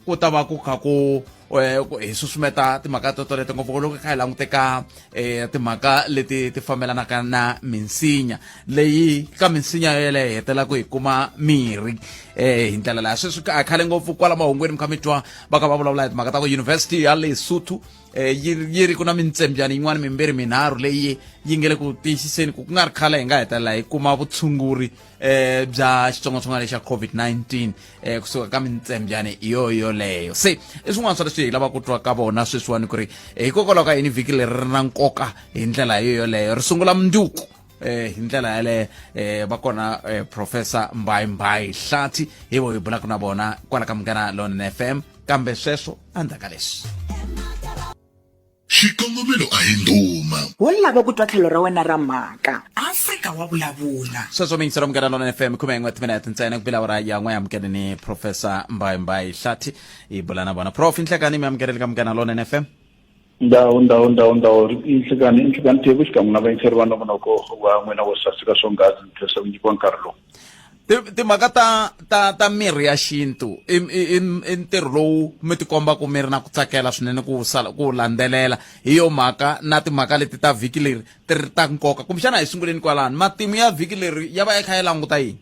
ku ta va ku kha ku hi susumeta timhaka to toleto ngopfu loko kha hi languteka um timhaka leti ti fambelanaka na minsinya leyi ka minsinya yeleyo hi hetelaka hi kuma mirhi um hi ndlela leya sweswi a khale ngopfu kwala mahungwini mi kha mi twa va kha va vulavula hi timhaka ta ku university ya lesotho eh, yi yi ri ku na mintsembyana yin'wana mimbirhi minharhu leyi yi nge le ku tiyisiseni ku ku nga ri khale hi nga hetelela hi kuma vutshunguri eh, bya xitsongwatsongwana lexa COVID-19 eh, kusuka ka mintsembyana yo yoleyo. Se i swin'wana swa leswi hi lavaka ku twa ka vona sweswiwani ku ri eh, hikokwalaho ka yini vhiki leri ri na nkoka hi ndlela yo yoleyo, ri sungula mundzuku eh hi ndlela yaleyo. Va kona Professor Mbayi Mbayi Hlathi, hi vo hi bulaka na vona kwala ka Munghana Lonene FM, kambe sweswo endzhaku ka leswi. Xikongomelo a hi ndhuma. Wo lava ku twa tlhelo ra wena ra mhaka. Afrika wa vulavula. Sweswo mi yingisela Munghana Lonene FM, 11 timinete ntsena ku bila awara ya n'we. Amukele ni Professor Mbayi Mbayi Hlathi, hi bula na vona. Prof, inhlekani, mi amukeleli ka Munghana Lonene FM. Ndhawu, ndhawu, ndhawu, ndhawu, inhlekani, inhlekani Thevu xikan'we na vayingiseri va nongonoko wa n'wina wo saseka swonghasi. Ndzi khensa ku nyikiwa nkarhi lowu. Timhaka ta mirhi ya xintu i ntirho lowu mi tikombaka mi ri na ku tsakela swinene ku sala ku landzelela, hi yo mhaka na timhaka leti ta vhiki leri ti ri ta nkoka. Kumbexana hi sunguleni kwalano, matimu ya vhiki leri ya va ya kha ya languta yini?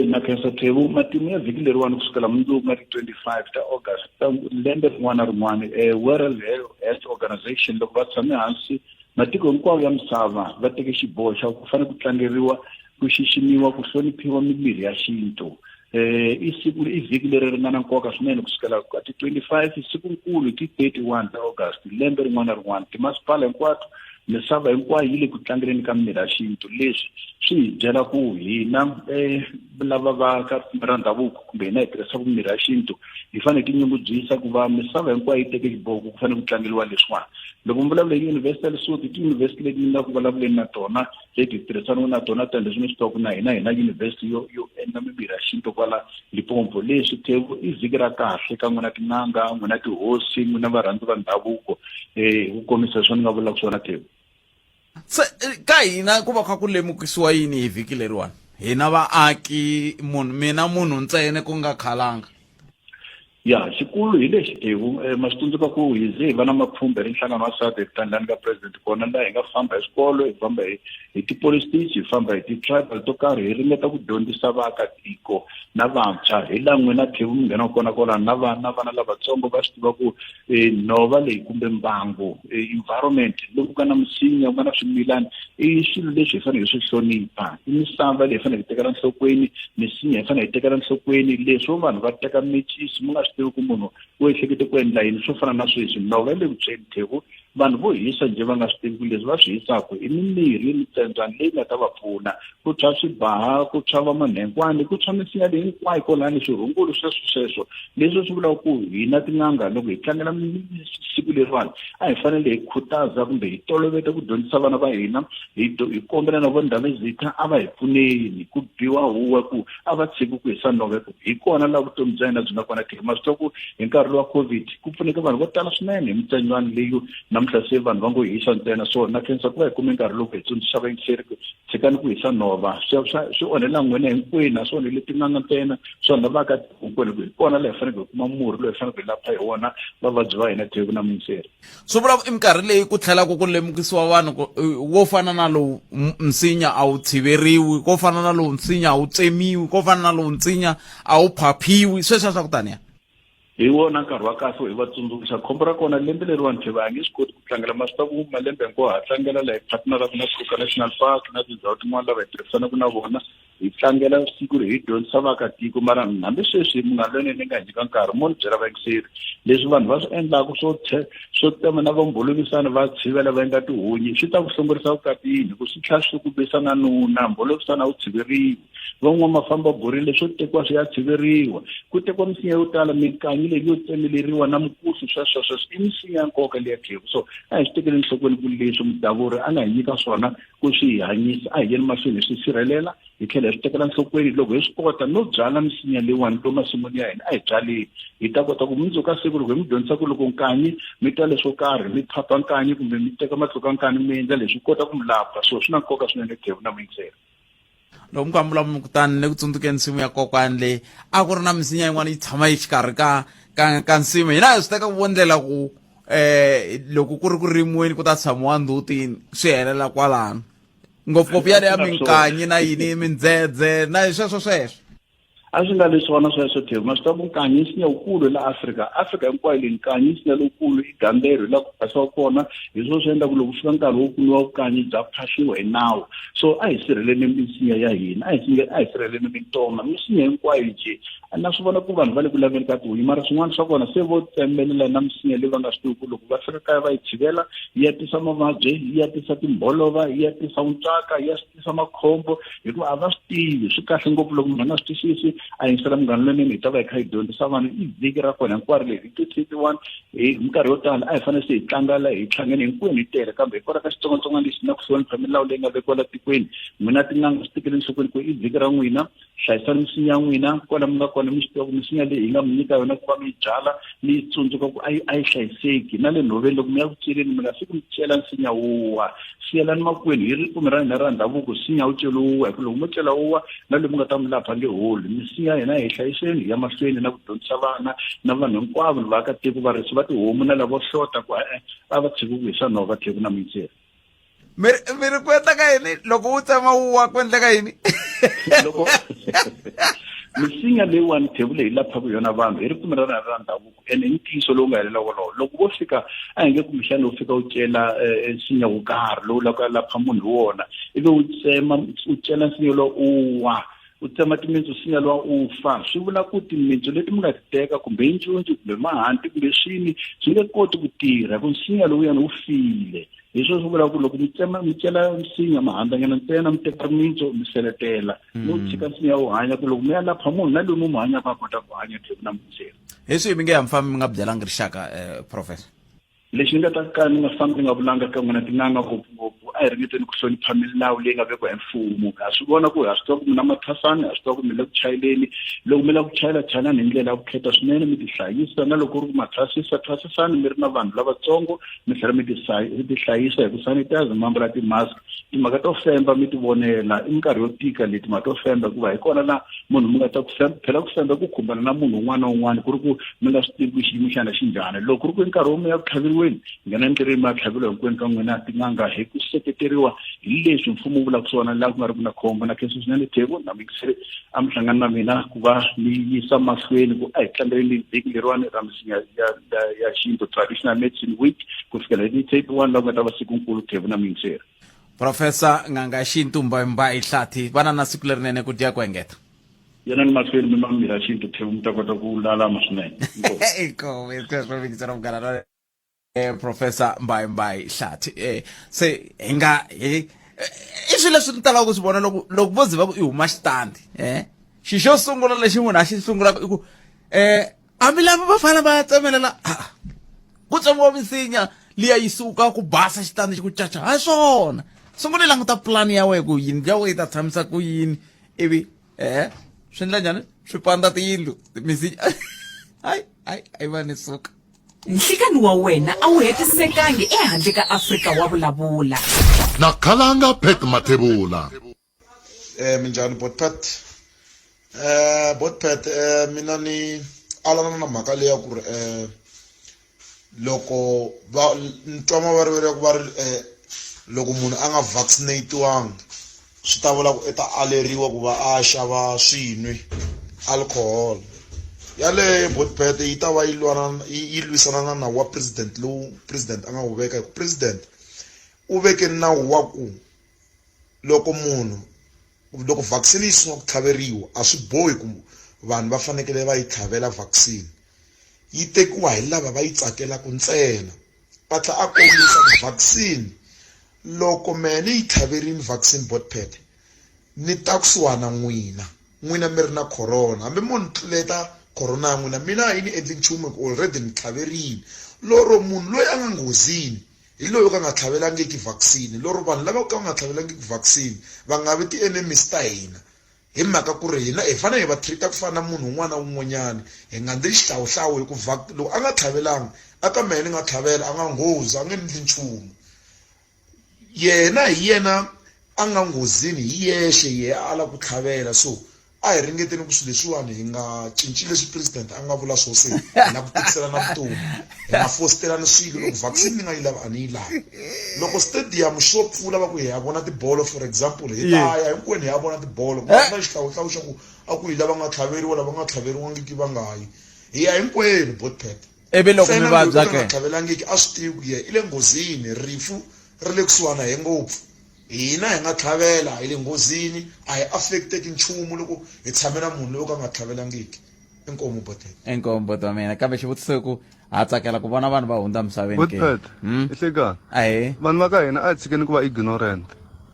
Na khensa Thevu. Matimu ya vhiki leriwani kusukela mundzuku nga ti 25 ta August ta lembe rin'wana na rin'wana, World Health Organization loko va tshame hansi matiko hinkwawo ya misava va teke xiboho xa ku fanele ku tlangeriwa, ku xiximiwa, ku hloniphiwa mimirhi ya xintu. I siku, i vhiki leri ri nga na nkoka swinene kusukela ka ti 25, sikunkulu ti 31 ta August lembe rin'wana na rin'wana. Timasipala hinkwato, misava hinkwayo yi le ku tlangeleni ka mimirhi ya xintu. Leswi swi hi byela ku hina lava va ka ra ndhavuko kumbe hina hi tirhisaka mimirhi ya xintu hi fanele hi tinyungubyisa ku va misava hinkwayo yi teke xiboho ku fanele ku tlangeriwa leswiwani. Loko mi vulavula hi University ya Lesotho, tiyunivhesiti leti ni nga ku vulavuleni na tona, leti hi tirhisanaku na tona, tanihileswi mi swi tivaka na hina hi na yunivhesiti yo endla mimirhi ya xintu kwala Limpopo. Leswi Thevu i vhiki ra kahle ka n'wina tin'anga, n'wina tihosi, n'wina varhandzi va ndhavuko. Hi ku komisa leswi ni nga vulaka swona Thevu. Se ka hina ku va kha ku lemukisiwa yini hi vhiki leriwani, hina vaaki, munhu, mina munhu ntsena ku nga khalanga? Ya, xikulu hi lexi Thevu, ma swi tsundzuka ku hi ze hi va na mapfhumba hi ri nhlangano wa SADC hi tandlani ka president kona laha hi nga famba hi swikolo, hi famba hi ti-police station, hi famba hi ti-tribal to karhi, hi ringeta ku dyondzisa vaakatiko na vantshwa. Hi laha n'wina Thevu mi nghenaka kona kwalano na vana, vana lavatsongo va swi tiva ku nhova leyi kumbe mbangu, environment loku nga na misinya, ku nga na swimilani, i swilo leswi hi fanele hi swi hlonipha, i misava leyi hi fanele hi tekela nhlokweni, misinya hi fanele hi tekela nhlokweni. Leswo vanhu va teka mecisi mi nga swi tivi ku munhu u ehlekete ku endla yini, swo fana na sweswi nhova yi le ku tshweni Thevu, vanhu vo hisa njhe va nga swi tivi ku leswi va swi hisaka i mimirhi, mitsembyani leyi nga ta va pfuna. Ku tshwa swibaha, ku tshwa vamanhenkwani, ku tshwa misinya leyi hinkwayo kwalani, swirhungulu sweswo sweswo. Leswi swi vulaka ku hina tin'anga loko hi tlangela siku leriwani a hi fanele hi khutaza kumbe hi toloveta ku dyondzisa vana va hina, hi kombela na vo Ndhavezitha a va hi pfuneni ku biwa huwa ku a va tshiki ku hisa nhova, ku hi kona laha vutomi bya hina byi nga kona. Ma swi tiva ku hi nkarhi lowa COVID ku pfuneke vanhu vo tala swinene hi mitsembyani leyo, namuntlha se vanhu va ngo hisa ntsena. So na khensa ku va hi kume nkarhi loko hi tsundzuxa vayingiseri ku tshikani ku hisa nhova, swi onhela n'wina hinkwenu, a swi onheli tin'anga ntsena, swi onha vaakatiko hinkwenu, hi kona laha hi faneleke hi kuma murhi lowu hi faneleke hi lapha hi wona vavabyi va hina. Theku na muyingiseri. Swi vula ku i minkarhi leyi ku tlhelaka ku lemukisiwa vanhu ku wo fana na lowu nsinya a wu tshiveriwi, ko fana na lowu nsinya a wu tsemiwi, ko fana na lowu nsinya a wu phaphiwi, sweswiya swa ku taniya. Hi wona nkarhi wa kahle hi va tsundzuxa. Khombo ra kona lembe leriwani Theva a nge swi koti ku tlangela, ma swi tiva ku malembe hinkwawo ha tlangela laha hi partneraka na Kruger National Park na tindhawu tin'wana lava hi tirhisanaka na vona, hi tlangela siku ri hi dyondzisa vaakatiko. Mara hambi sweswi Munghana Lonene nga hi nyika nkarhi mo ni byela vayingiseri leswi vanhu va swi endlaku swo tsema na vombolovisana va tshivela va endla tihunyi, swi ta ku hlongorisa vukatini hi ku swi tlhela swi ku bisa na nuna. Mbolovisana a wu tshiveriwi, van'wamafamba borile swo tekiwa swi ya tshiveriwa, ku tekiwa misinya yo tala, mikanyi leyi yo tsemeleriwa na mikuhlu, sweswo sweswo i misinya ya nkoka leya Thevu. So a hi swi tekeli enhlokweni ku leswi mudavuri a nga hi nyika swona ku swi hi hanyisa, a hi yeni mahlweni hi swi sirhelela, hi tlhela hi swi tekela nhlokweni. Loko hi swi kota no byala misinya leyiwani lomu masin'wini ya hina, a hi byaleni, hi ta kota ku mundzuku ka siku loko hi mi dyondzisa ku loko nkanyi mi twa leswo karhi, mi phapha nkanyi kumbe mi teka matluka nkanyi mi endla leswi kota ku mi lapha. So swi na nkoka swinene Thevu na muyingiseri. Loko mi kambula kutani le ku tsundzukeni nsimu ya kokwani leyi a ku ri na misinya yin'wana yi tshama yi xikarhi ka ka ka nsimu hina hi swi teka ku vo ndlela ku eh loko ku ri ku rimiweni ku ta tshamiwa ndzhutini swi helela kwalano ngopfungopfu yale ya minkanyi na yini mindzedze na sweswo sweswo a swi nga leswi sweswo Thembu ma swi tiva ku nkanyi i nsinya wukulu la Afrika Afrika hinkwayo leyi nkanyi i nsinya lowukulu i gandelo hi laha ku phasiwa kona hi swona swi endla ku loko fika nkarhi wo kumiwa vukanyi bya phahliwa hi nawu so a hi sirheleni misinya ya hina a hi a hi sirheleni mintoma misinya hinkwayo njhe na swi vona ku vanhu va le ku laveni ka tihunyi mara swin'wana swa kona se vo tsemelela na misinya leyi va nga swi tivi ku loko va fika kaya va yi tshivela yi ya tisa mavabyi yi ya tisa timbolova yi ya tisa vuntswaka yi ya tisa makhombo hikuva a va swi tivi swi kahle ngopfu loko munhu a nga swi twisisi a yingisela munghana lonene hi ta va hi kha hi dyondzisa vanhu i vhiki ra kona hinkwaro leri hi ti-thirty-one hi minkarhi yo tala a hi fanele se hi tlangela hi hlangene hinkwenu hi tele kambe hikwalaho ka xitsongwatsongwana lexi na ku hlonipha milawu leyi nga vekiwa la tikweni n'wina tin'anga swi tekele enhlokweni ku i vhiki ra n'wina hlayisani misinya ya n'wina kwala mi nga kona mi swi tiva ku misinya leyi hi nga mi nyika yona ku va mi yi byala mi yi tsundzuka ku a yi a yi hlayiseki na le nhoveni loko mi ya ku celeni mi nga fiki mi cela nsinya wuwa siyelani makwenu hi ripfumelo ra hina ra ndhavuko nsinya wu celi wuwa hi ku loko mo cela wuwa na loyi mi nga ta mi lapha nge holi misinya ya hina hi hlayiseni hi ya mahlweni na ku dyondzisa vana na vanhu hinkwavo ni vaakatiko varisi va tihomu na lavo hlota ku e-e a va tshiki ku hisa nhova tlheku na muyiseri mi ri mi ri ku endleka yini loko wu tsema wu wa ku endleka yini loko misinya leyiwani thevu leyi laphaka yona vanhu hi ripfumelo ra ra ndhavuko ene i ntiyiso lowu nga helela wolowo loko vo fika a hi nge kumbexana wu fika wu cela eh, nsinya wo karhi lowu lava ku lapha munhu hi wona ivi wu tsema u cela nsinya lowu u wa u tsema timintsu nsinya lowa u fa swi vula ku timintsu leti mi nga ti teka kumbe incuncu kumbe mahanti kumbe swini swi nge koti ku tirha ku nsinya lowuyani wu file hi swona swi vulaka ku loko mi tsema mi cela nsinya mahandzanyana ntsena mi teka rimitso mi seletela mi wu tshika nsinya wu hanya ku loko mi ya lapha munhu na loyi mi mu hanyaka a kota ku hanya tlhelo na mundzeni hi swihi mi nge ya mi fambi mi nga byelangi rixaka um professor Lexi ni nga ta ka ni nga fambi ni nga vulanga ka n'wina tin'anga ngopfungopfu a hi ringeteni ku hlonipha milawu leyi nga vekiwa hi mfumo ha swi vona ku ha swi tiva ku mi na mathwasani ha swi tiva ku mi le ku chayeleni loko mi lava ku chayela chayelani hi ndlela ya vukheta swinene mi tihlayisa na loko ku ri ku ma thwasisa thwasisani mi ri na vanhu lavatsongo mi tlhela mi tihlayisa hi ku sanitize mi ambala ti-mask timhaka to femba mi ti vonela i minkarhi yo tika leyi timhaka to femba hikuva hi kona la munhu mi nga ta ku femba phela ku femba ku khumbana na munhu un'wana na un'wana ku ri ku mi nga swi tivi ku xiyimo xana xi njhani loko ku ri ku i nkarhi wo mi ya ku tlhaveriweni nghena endleleni mi ya tlhaveriwa hinkwenu ka n'wina tin'anga hi ku seketeriwa hi leswi mfumo wu vulaka swona laha ku nga ri ku na khombo na khensa swinene Theko na mixere a mi hlangana na mina ku va ni yisa mahlweni ku a hi tlangeleni vhiki leriwani ra misinya ya ya ya xintu traditional medicine week ku fikela hi ti-31 laha ku nga ta va sikunkulu Theko na mixere Professor Nganga Xintu Mbaimbai Hlathi vana na siku lerinene ku dya ku engeta yena ni mahlweni mi ma mirhi ya xintu Theko mi ta kota ku lalama swinene Inkomu sweswo mixere munghana lonene eh, Professor Mbaimbai Hlathi eh, se hi nga hi i swilo leswi ni talaka ku swi vona loko loko vo ze va ku i huma xitandi eh xi xo sungula lexi munhu a xi sungulaka i ku eh hambi lava va fana va ya tsemelela ah, ku tsemiwa misinya liya yi suka ku basa xitandi xi ku caca ha swona sungula i languta pulani ya wena ku yindlu ya wena yi ta tshamisa ku yini ivi eh swi endla njhani swi pandza tiyindlu misinya hayi hayi ayi va ni suka Nhlikani wa wena a wu hetisekangi ehandle ka Afrika wa vulavula. Na Khalanga Pat Mathebula. Eh minjhani Botpet eh Botpet eh mina ni alana na mhaka leya ku ri eh loko va ni twa mavariveri ya ku va ri eh loko munhu a nga vaccinate-wangi swi ta vula ku i ta aleriwa ku va a xava swinwi alcohol yaleyo Botpet yi ta va yi lwana yi lwisana na nawu wa president lowu president a nga wu veka hi ku president u veke nawu wa ku loko munhu loko vaccine yi sungula ku tlhaveriwa a swi bohi ku vanhu va fanekele va yi tlhavela vaccine yi tekiwa hi lava va yi tsakelaka ntsena a tlhela a kombisa ku vaccine loko mehe ni yi tlhaverini vaccine botpet ni ta kusuhana n'wina n'wina mi ri na corona hambi mo ni tluleta corona ya n'wina mina a yi ni endli nchumu hi ku already ni tlhaverini loro munhu loyi a nga nghozini hi loyi o ka nga tlhavelangiki vaccine loro vanhu lava ka va nga tlhavelangiki vaccine va nga vi ti-enemies ta hina hi mhaka ku ri hina hi fanele hi va treat-a ku fana na munhu un'wana na un'wanyana hi nga ndli xihlawuhlawu hi ku loko a nga tlhavelanga a ka mehe ni nga tlhavela a nga nghozi a nge ndli nchumu yena hi yena a nga nghozini hi yexe yehe a ala ku tlhavela so A hi ringeteni ku swilo leswiwani hi nga cinci leswi president a nga vula swo se hi la ku tikiselana vutomi hi nga fositelani swilo loko vaccine ni nga yi lavi a ni yi lavi loko stadium xo pfula va ku hi ya vona tibolo for example hi ta ya hinkwenu hi ya vona tibolo ku na xihlawuhlawu xa ku a ku hi lava nga tlhaveriwa lava nga tlhaveriwangiki va nga yi hi ya hinkwenu botpet ivi loko mi vabya ke nga tlhavelangiki a swi tivi ku ye i le nghozini rifu ri le kusuhana hi ngopfu hina hi nga tlhavela hi le nghozini a hi affecteki nchumu loko hi tshame na munhu loyi o ka nga tlhavelangiki inkomu botpet inkomu boti wa mina kambe xivutiso i ku ha tsakela ku vona vanhu va hundza misaveni ke Botpet Hmm? ihlekani Ahee. vanhu va ka hina a hi tshikeni ku va ignorant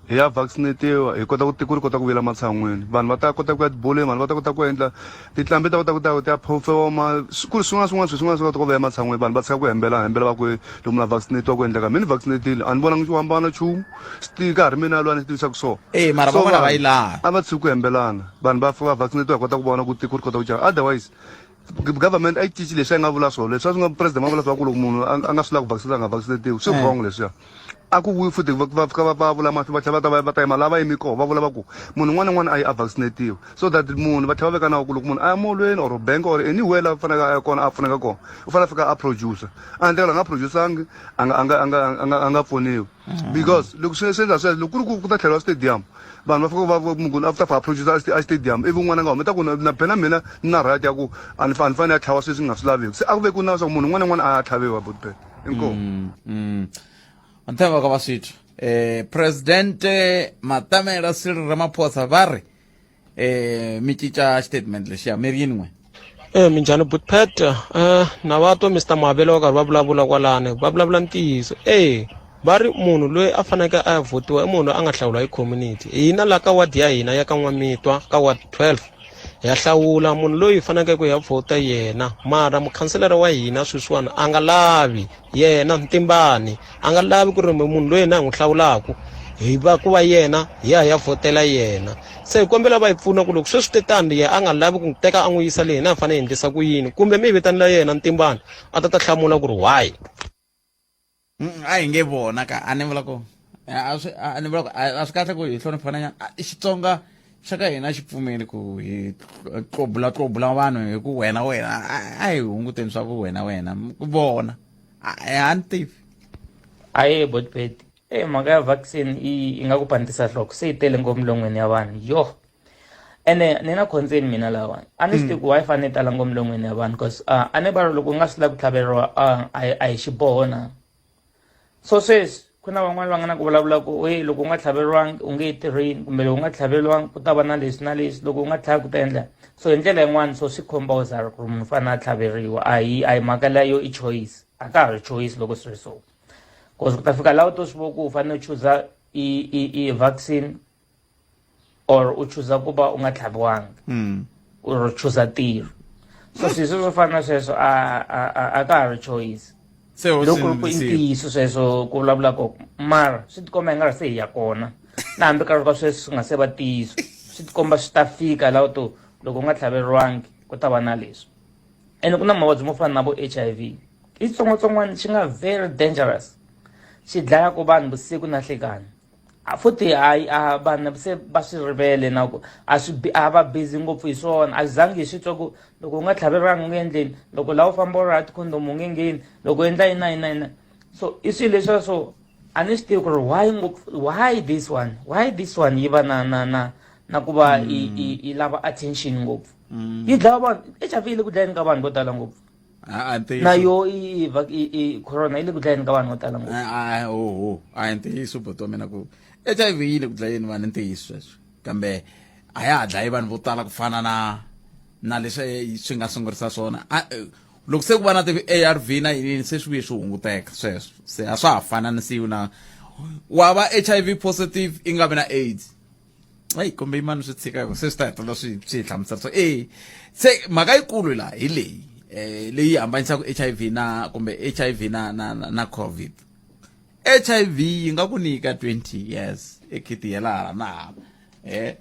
hi ya vaccinatiwa hi kota ku tiko ri kota ku vuyela matshan'wini vanhu va ta kota ku ya tibolweni vanhu va ta kota ku endla tinqambi ta kota ku ta ti ya performa ku ri swin'wana swin'wana swilo swin'wana swi kota ku vuya ematshan'wini vanhu va tshika ku hembela hembela va ku loko munhu a vaccinatiwa ku endleka mina ni vaccinatile a ni vonangi xo hambana nchumu swi ka ha ri mina lwa ni swi tivisaka swona Eh, mara So van'wana va vanhu yi laha. a va tshiki ku hembelana vanhu va va vaccinatiwa hi kota ku vona ku tiko ri kota ku cinca otherwise government a yi cinci leswi a yi nga vula swona leswi a swi nga president va vula swa ku loko munhu a nga swi lavi ku vaccinate a nga vaccinatiwi swi wrong leswiya a ku vuyi futhi va fika va va vula mahlweni va tlhela va ta va va ta yima laha va yimi kona va vula va ku munhu un'wana na un'wana a yi a vaccinatiwa so that munhu va tlhela va veka nawu ku loko munhu a ya molweni or bank or anywhere laha faneleke a ya kona a pfuneka kona u fanele a fika a producer a ndlela a nga producer-angi a nga a nga a nga a nga a nga pfuniwi because loko swi swi endla sweswo loko ku ri ku ku ta tlheriwa stadium vanhu va fika va munhu a ta fika a producer a stadium ivi un'wana a nga humi ta ku na na mina ni na right ya ku a ni a ni fanele a tlhava sweswi ni nga swi laveki se a ku vekiwi na leswaku munhu un'wana na un'wana a ya tlhaviwa botbet inkomu Nthemba ka va swi twa eh presidente Matamela Cyril Ramaphosa va ri eh mi cinca statement lexiya mi ri yini n'we Eh minjhani Butpet eh na va twa Mr Mavele va karhi va vulavula kwalani va vulavula ntiyiso eh va ri munhu loyi a faneleke a ya vhotiwa i munhu loyi a nga hlawula hi community hina la ka ward ya hina ya ka N'wamitwa ka ward 12 ya hlawula munhu loyi hi faneleke ku ya vhota yena mara mukhanselara wa hina sweswiwani a nga lavi yena Ntimbani a nga lavi ku ri munhu loyi hina hi n'wi hlawulaka hi va ku va yena hi ya hi ya vhotela yena se hi kombela va hi pfuna ku loko sweswi te tani yena a nga lavi ku n'wi teka a n'wi yisa le hina hi fanele hi endlisa ku yini kumbe mi hi vitanela yena Ntimbani a ta ta hlamula ku ri why a hi nge vona ka a ni vula ku a swi a ni vula ku a swi kahle ku hi hloniphana nyana i Xitsonga xa ka hina xi pfumeli ku hi tlobula tlobula vanhu hi ku wena wena a hi hunguteni swa ku wena wena ku vona a ni tivi aye botpet e mhaka ya vaccine yi nga ku pandisa nhloko se yi tele ngopfu milon'weni ya vanhu yo ene ni na concern mina lawani a ni swi tivi ku why fanele yi tala ngopfu milon'weni ya vanhu cause a ni va loko u nga swi lavi ku tlhaveriwa a hi xiboho na so sweswi ku na van'wani va nga na ku vulavula ku we loko u nga tlhaveriwangi u nge yi tirheni kumbe loko u nga tlhaveriwangi ku ta va na leswi na leswi loko u nga tlhavi ku ta endla so hi ndlela yin'wani so swi compulsory ku ri munhu fanele a tlhaveriwa a hi a hi mhaka leyo i choice a ka ha ri choice loko swi ri so cause ku ta fika laha u to swi vo ku u fanele u chuza i i i vaccine or u chuza ku va u nga tlhaviwangi or u chuza ntirho so swilo swo fana na sweswo a a a a ka ha ri choice loko ri ku i ntiyiso sweswo ku vulavula koko mara swi tikomba hi nga ri se hi ya kona na hambi ka ka sweswi swi nga se va ntiyiso swi tikomba swi ta fika laha to loko u nga tlhaveriwangi ku ta va na leswi ene ku na mavabyi mo fana na vo H_I_V i xitsongwatsongwana xi nga very dangerous xi dlayaka vanhu vusiku na nhlekani futhi hayi a vanhu se va swi rivele na ku a swi a va busy ngopfu hi swona a swi zangi hi swi twa ku loko u nga tlhaveriwanga u nge endleni loko laha u famba u ri ha tikhondomu u nge ngheni loko u endla yini na yini na yini so i swilo leswiya swo a ni swi tivi ku ri why ngopfu why this one why this one yi va na na na na ku va i i i lava attention ngopfu yi dlaya vanhu H_I_V yi le ku dlayeni ka vanhu vo tala ngopfu a ntiyiso na yo i i i corona yi le ku dlayeni ka vanhu vo tala ngopfu a oho a hi ntiyiso buti wa mina ku HIV yi le ku dlayeni vanhu ntiyiso sweswo kambe a ya ha dlayi vanhu vo tala ku fana na na leswi swi nga sungurisa swona loko se ku va na ti-ARV na yini se swi vuye swi hunguteka sweswo se a swa ha fananisiwi na wa va HIV positive i nga vi na AIDS eyi kumbe yimani swi tshika se swi ta hetelela swi swi hi hlamusela so e se mhaka yikulu laha hi leyi eh leyi hambanisaka HIV na kumbe HIV na na na, na COVID HIV yi nga ku nyika 20 years ekhiti yela hala na hala eh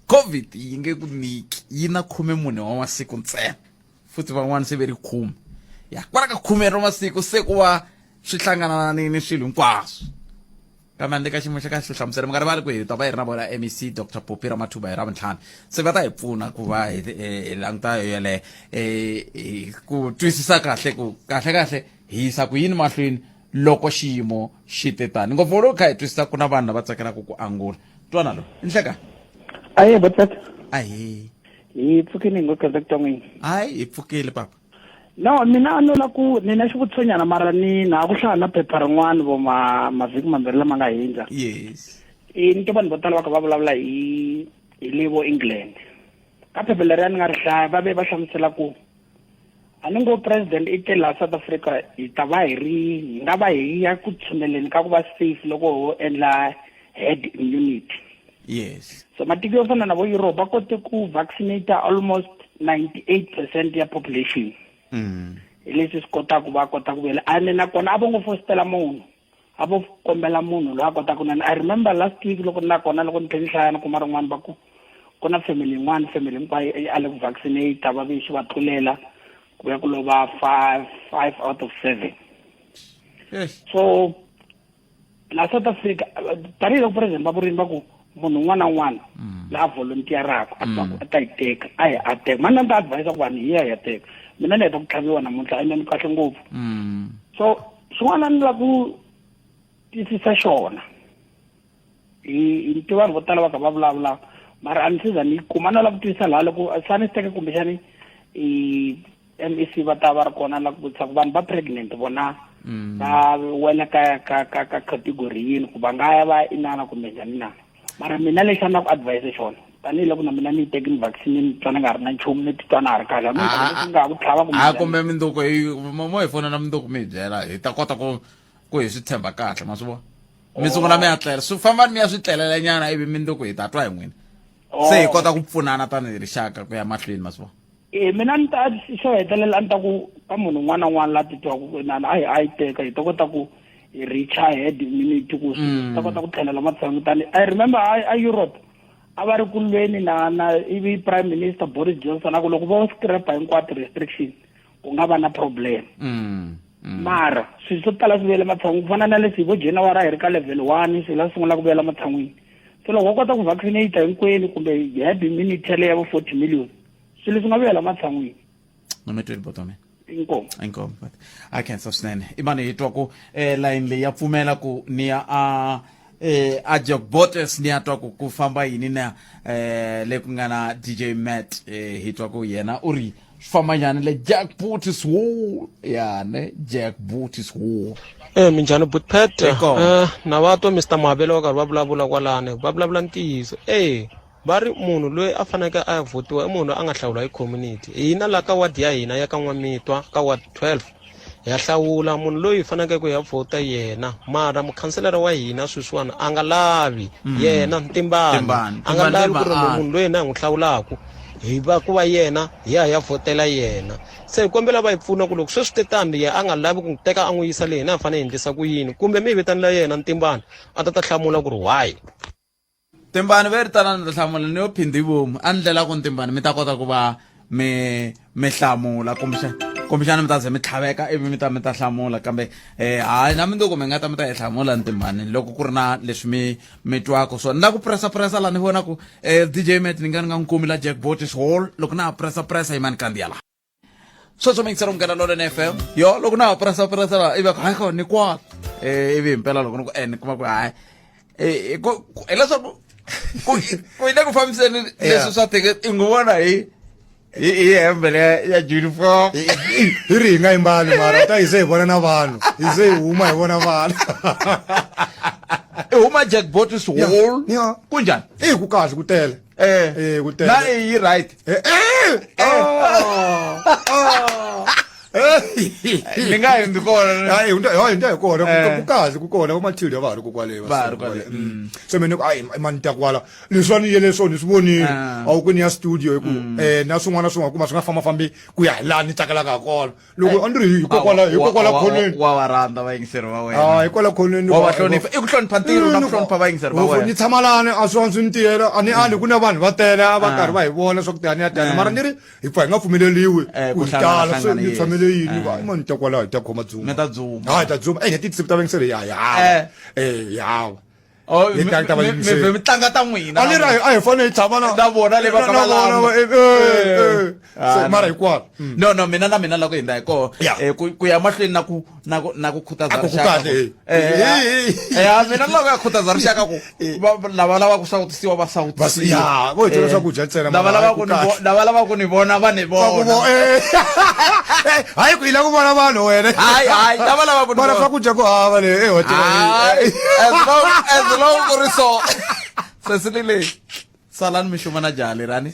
COVID yi nge ku nyiki yi na 14 wa masiku ntsena futhi van'wana se ve ri khume ya kwala ka khume ra masiku se ku va swi hlangana ni swilo hinkwaswo. Kambe handle ka xiyimo xa kahle xo hlamusela, mi nga rivali ku hi ta va hi ri na vona MEC Dr Poppy Ramathuba hi Ravuntlhanu. Se va ta hi pfuna ku va hi hi languta yeleyo hi ku twisisa kahle ku kahle kahle hi yisa ku yini mahlweni loko xiyimo xi te tani. Ngopfu loko kha hi twisisa ku na vanhu lava tsakelaka ku angula. Twana lo, i nhlekani. Ahee, Botata. Ahee. Hi pfukile ngo conductor n'wini. Hayi, hi pfukile papa. No, mina a no la ku ni na xivutisonyana mara ni na ku hlaya na phepha rin'wana vo ma mavhiki mambirhi lama nga hindza. Yes. I ni twa vanhu vo tala va kha va vulavula hi hi le vo England. Ka phepha leriya ni nga ri hlaya va ve va hlamusela ku a ni ngo president i te laha South Africa hi ta va hi ri hi nga va hi ya ku tshuneleni ka ku va safe loko ho endla herd immunity. Yes. So matiko yo fana na vo Europe va kote ku vaccinate almost 98% ya population. Hi leswi swi kotaka va kota ku vuyela ene nakona a vo ngo fositela munhu a vo kombela munhu loyi a kotaka na I remember last week loko ni na kona loko ni tlhe ni hlaya ni kuma rin'wana va ku ku na family yin'wana family hinkwayo a le ku vaccinate va ve xi va tlulela ku ya ku lova 5 out of 7. Yes. So la South Africa tanihiloko president va vurini va ku munhu un'wana na un'wana la volunteeraka a twa ku a ta yi teka a hi a teka mani a ni ta advise ku vanhu hi ya hi ya teka mina ni heta ku tlhaviwa namuntlha ene ni kahle ngopfu so xin'wana ni lava ku twisisa xona hi hi twa vanhu vo tala va kha va vulavula mara a ni se za ni yi kuma a ni lava ku twisisa laha loko se a ni swi teke kumbexani i MEC va ta va ri kona la ku vutisa ku vanhu va pregnant vona va wela ka ka ka ka category yini ku va nga ya va inana kumbe njhani na mara mina lexi a ni la ku advise xona tanihiloko na mina ni yi tekini vaccine ni twa ni nga ri na nchumu ni titwa na ha ri kahle hambi ni nga ha ku tlhava kumbe a njhani. kumbe mindzuku hi mo hi fonela mindzuku mi hi byela hi ta kota ku ku hi swi tshemba kahle ma swi vona mi sungula mi ya tlela swi fambani mi ya swi tlelela nyana ivi mindzuku hi ta twa hi n'wina se hi kota ku pfunana tanihi rixaka ku ya mahlweni ma swi vona E mina ni ta xo hetelela a ni ta ku ka munhu un'wana na un'wana la titwaka ku inana a hi a yi teka hi ta kota ku hi reacha herd immunity ku swi ta kota ku tlhelela matshan'wini tani I remember a Europe a va ri ku lweni na na ivi prime minister Boris Johnson a ku loko vo scrap hinkwato restriction ku nga va na problem mara swilo swo tala swi vuyele matshan'wini ku fana na leswi hi vo January a hi ri ka level 1 swilo a sungula ku vuyela matshan'wini so loko wo kota ku vaccinate hinkwenu kumbe herd immunity yaleyo ya vo 40 million swilo swi nga vuyela matshan'wini no mi tweli botome inkomu inkomu but a khensa swinene i mani hi twa ku eh, line leyi ya pfumela ku ni ya a eh, a Jack Botes ni ya twa ku ku famba yini na eh, le ku nga na DJ Matt eh, hi twa ku yena u ri swi famba njhani le Jack Botes wo ya ne Jack Botes wo Eh minjhani Butpet Hi kona. eh na va twa Mr Mahavelo va karhi va vulavula kwalani va vulavula ntiyiso eh Va ri munhu loyi a faneleke a ya vhotiwa i munhu loyi a nga hlawuriwa hi community. Hina laha ka ward ya hina ya ka N'wamitwa ka ward 12 ha hlawula munhu loyi hi faneleke ku ya vhota yena mara mukhanselara wa hina sweswiwani a nga lavi yena Ntimbani Ntimbani. a nga Ntimbani lavi ku ri Lemba, munhu loyi hina hi n'wi hlawulaka hi va ku va yena hi ya hi ya vhotela yena se hi kombela va hi pfuna ku loko sweswi te tani yena a nga lavi ku n'wi teka a n'wi yisa le hina hi fanele hi endlisa ku yini kumbe mi hi vitanela yena Ntimbani a ta ta hlamula ku ri why. Timbani ve ri tana ni ta hlamula ni yo phindhi vomu a ni ndlela ku ni timbani mi ta kota ku va mi mi hlamula kumbexana kumbexana mi ta ze mi tlhaveka ivi mi ta mi ta hlamula kambe eh hayi na mindzuku mi nga ta mi ta yi hlamula ni timbani loko ku ri na leswi mi mi twaka swona ni la ku pressa pressa la ni vona ku eh DJ Matt ni nga ni nga n'wi kumi la Jack Botis Hall loko na ha pressa pressa yimani kandziya la sweswo mi yingisela munghana lonene fm yo loko na ha pressa pressa la ivi ku hayi ko ni kwala eh ivi himpela loko ni ku eh ni kuma ku hayi eh ku hileswaku ku ku yi le ku fambiseni leswi swa teke i n'wi vona hi hi hi hembe leya ya uniform hi ri hi nga yimbali mara ta hi se hi vona na vanhu hi se hi huma hi vona vanhu i huma jack botis hall kunjhani i ku kahle ku tele eh eh ku tele na yi right eh eh oh ni nga hundzi kona hayi hundza hayi hundza hi kona Eh. ku kahle ku kona vo Matilda va ha ri ku kwale Va ha ri kwale, se mina ku ayi mani ta kwala leswi a ni yele swona ni swi vonile Ah. a wu ku ni ya studio hi ku eh na swin'wana na swin'wana kuma swi nga famba fambi ku ya hi laha ni tsakelaka ha kona loko a ni ri hikokwala hikokwala khonweni wa va rhandza vayingiseri va wena ah hikwala khonweni wa va hlonipha i ku hlonipha ntirho na ku hlonipha vayingiseri va wena ni tshama lani a swi swi ni tiyela a ni ali ku na vanhu va tele a va karhi va hi vona swa ku tani ya tani mara ni ri hi pfa hi nga pfumeleliwi Eh, ku ku hi tala se hlangana, ni yes. tshamele yini Eh. va i mani ta kwalaho hi ta khoma dzuma mi ta dzuma ha hi ta dzuma eh tinsimu ta vayingiseri ya hi hava eh hi hava Oh, hi ta va mi yingiseli. mi tlanga ta n'wina A ni ri a hi fanele hi tshama na na vona le va ka na va vona, lamba. Se, Ah, mara no. hikwalo no no mina na mina loko hi ndza hi koho Eh, ku ya mahlweni na ku na ku na ku khutaza A ku ku rixaka kahle, ku- eh. Eh, eh, ah, mina loko ya khutaza rixaka ku lava lavaka ku sawutisiwa va sawutisiwa ya, vo hi byela swakudya ntsena, lava mara lavaka hayi ku ku ni kahle. lava lavaka ku ni vona va ni Va ku vona vo- eh. Eh, hayi ku i lava ku vona vanhu wena Hayi, hayi, lava lavaka ku ni mara vona. swakudya ku hava le eh, hotela Hayi, as long as long ku ri so sesini leyi salani mi xuma na jaha lerani.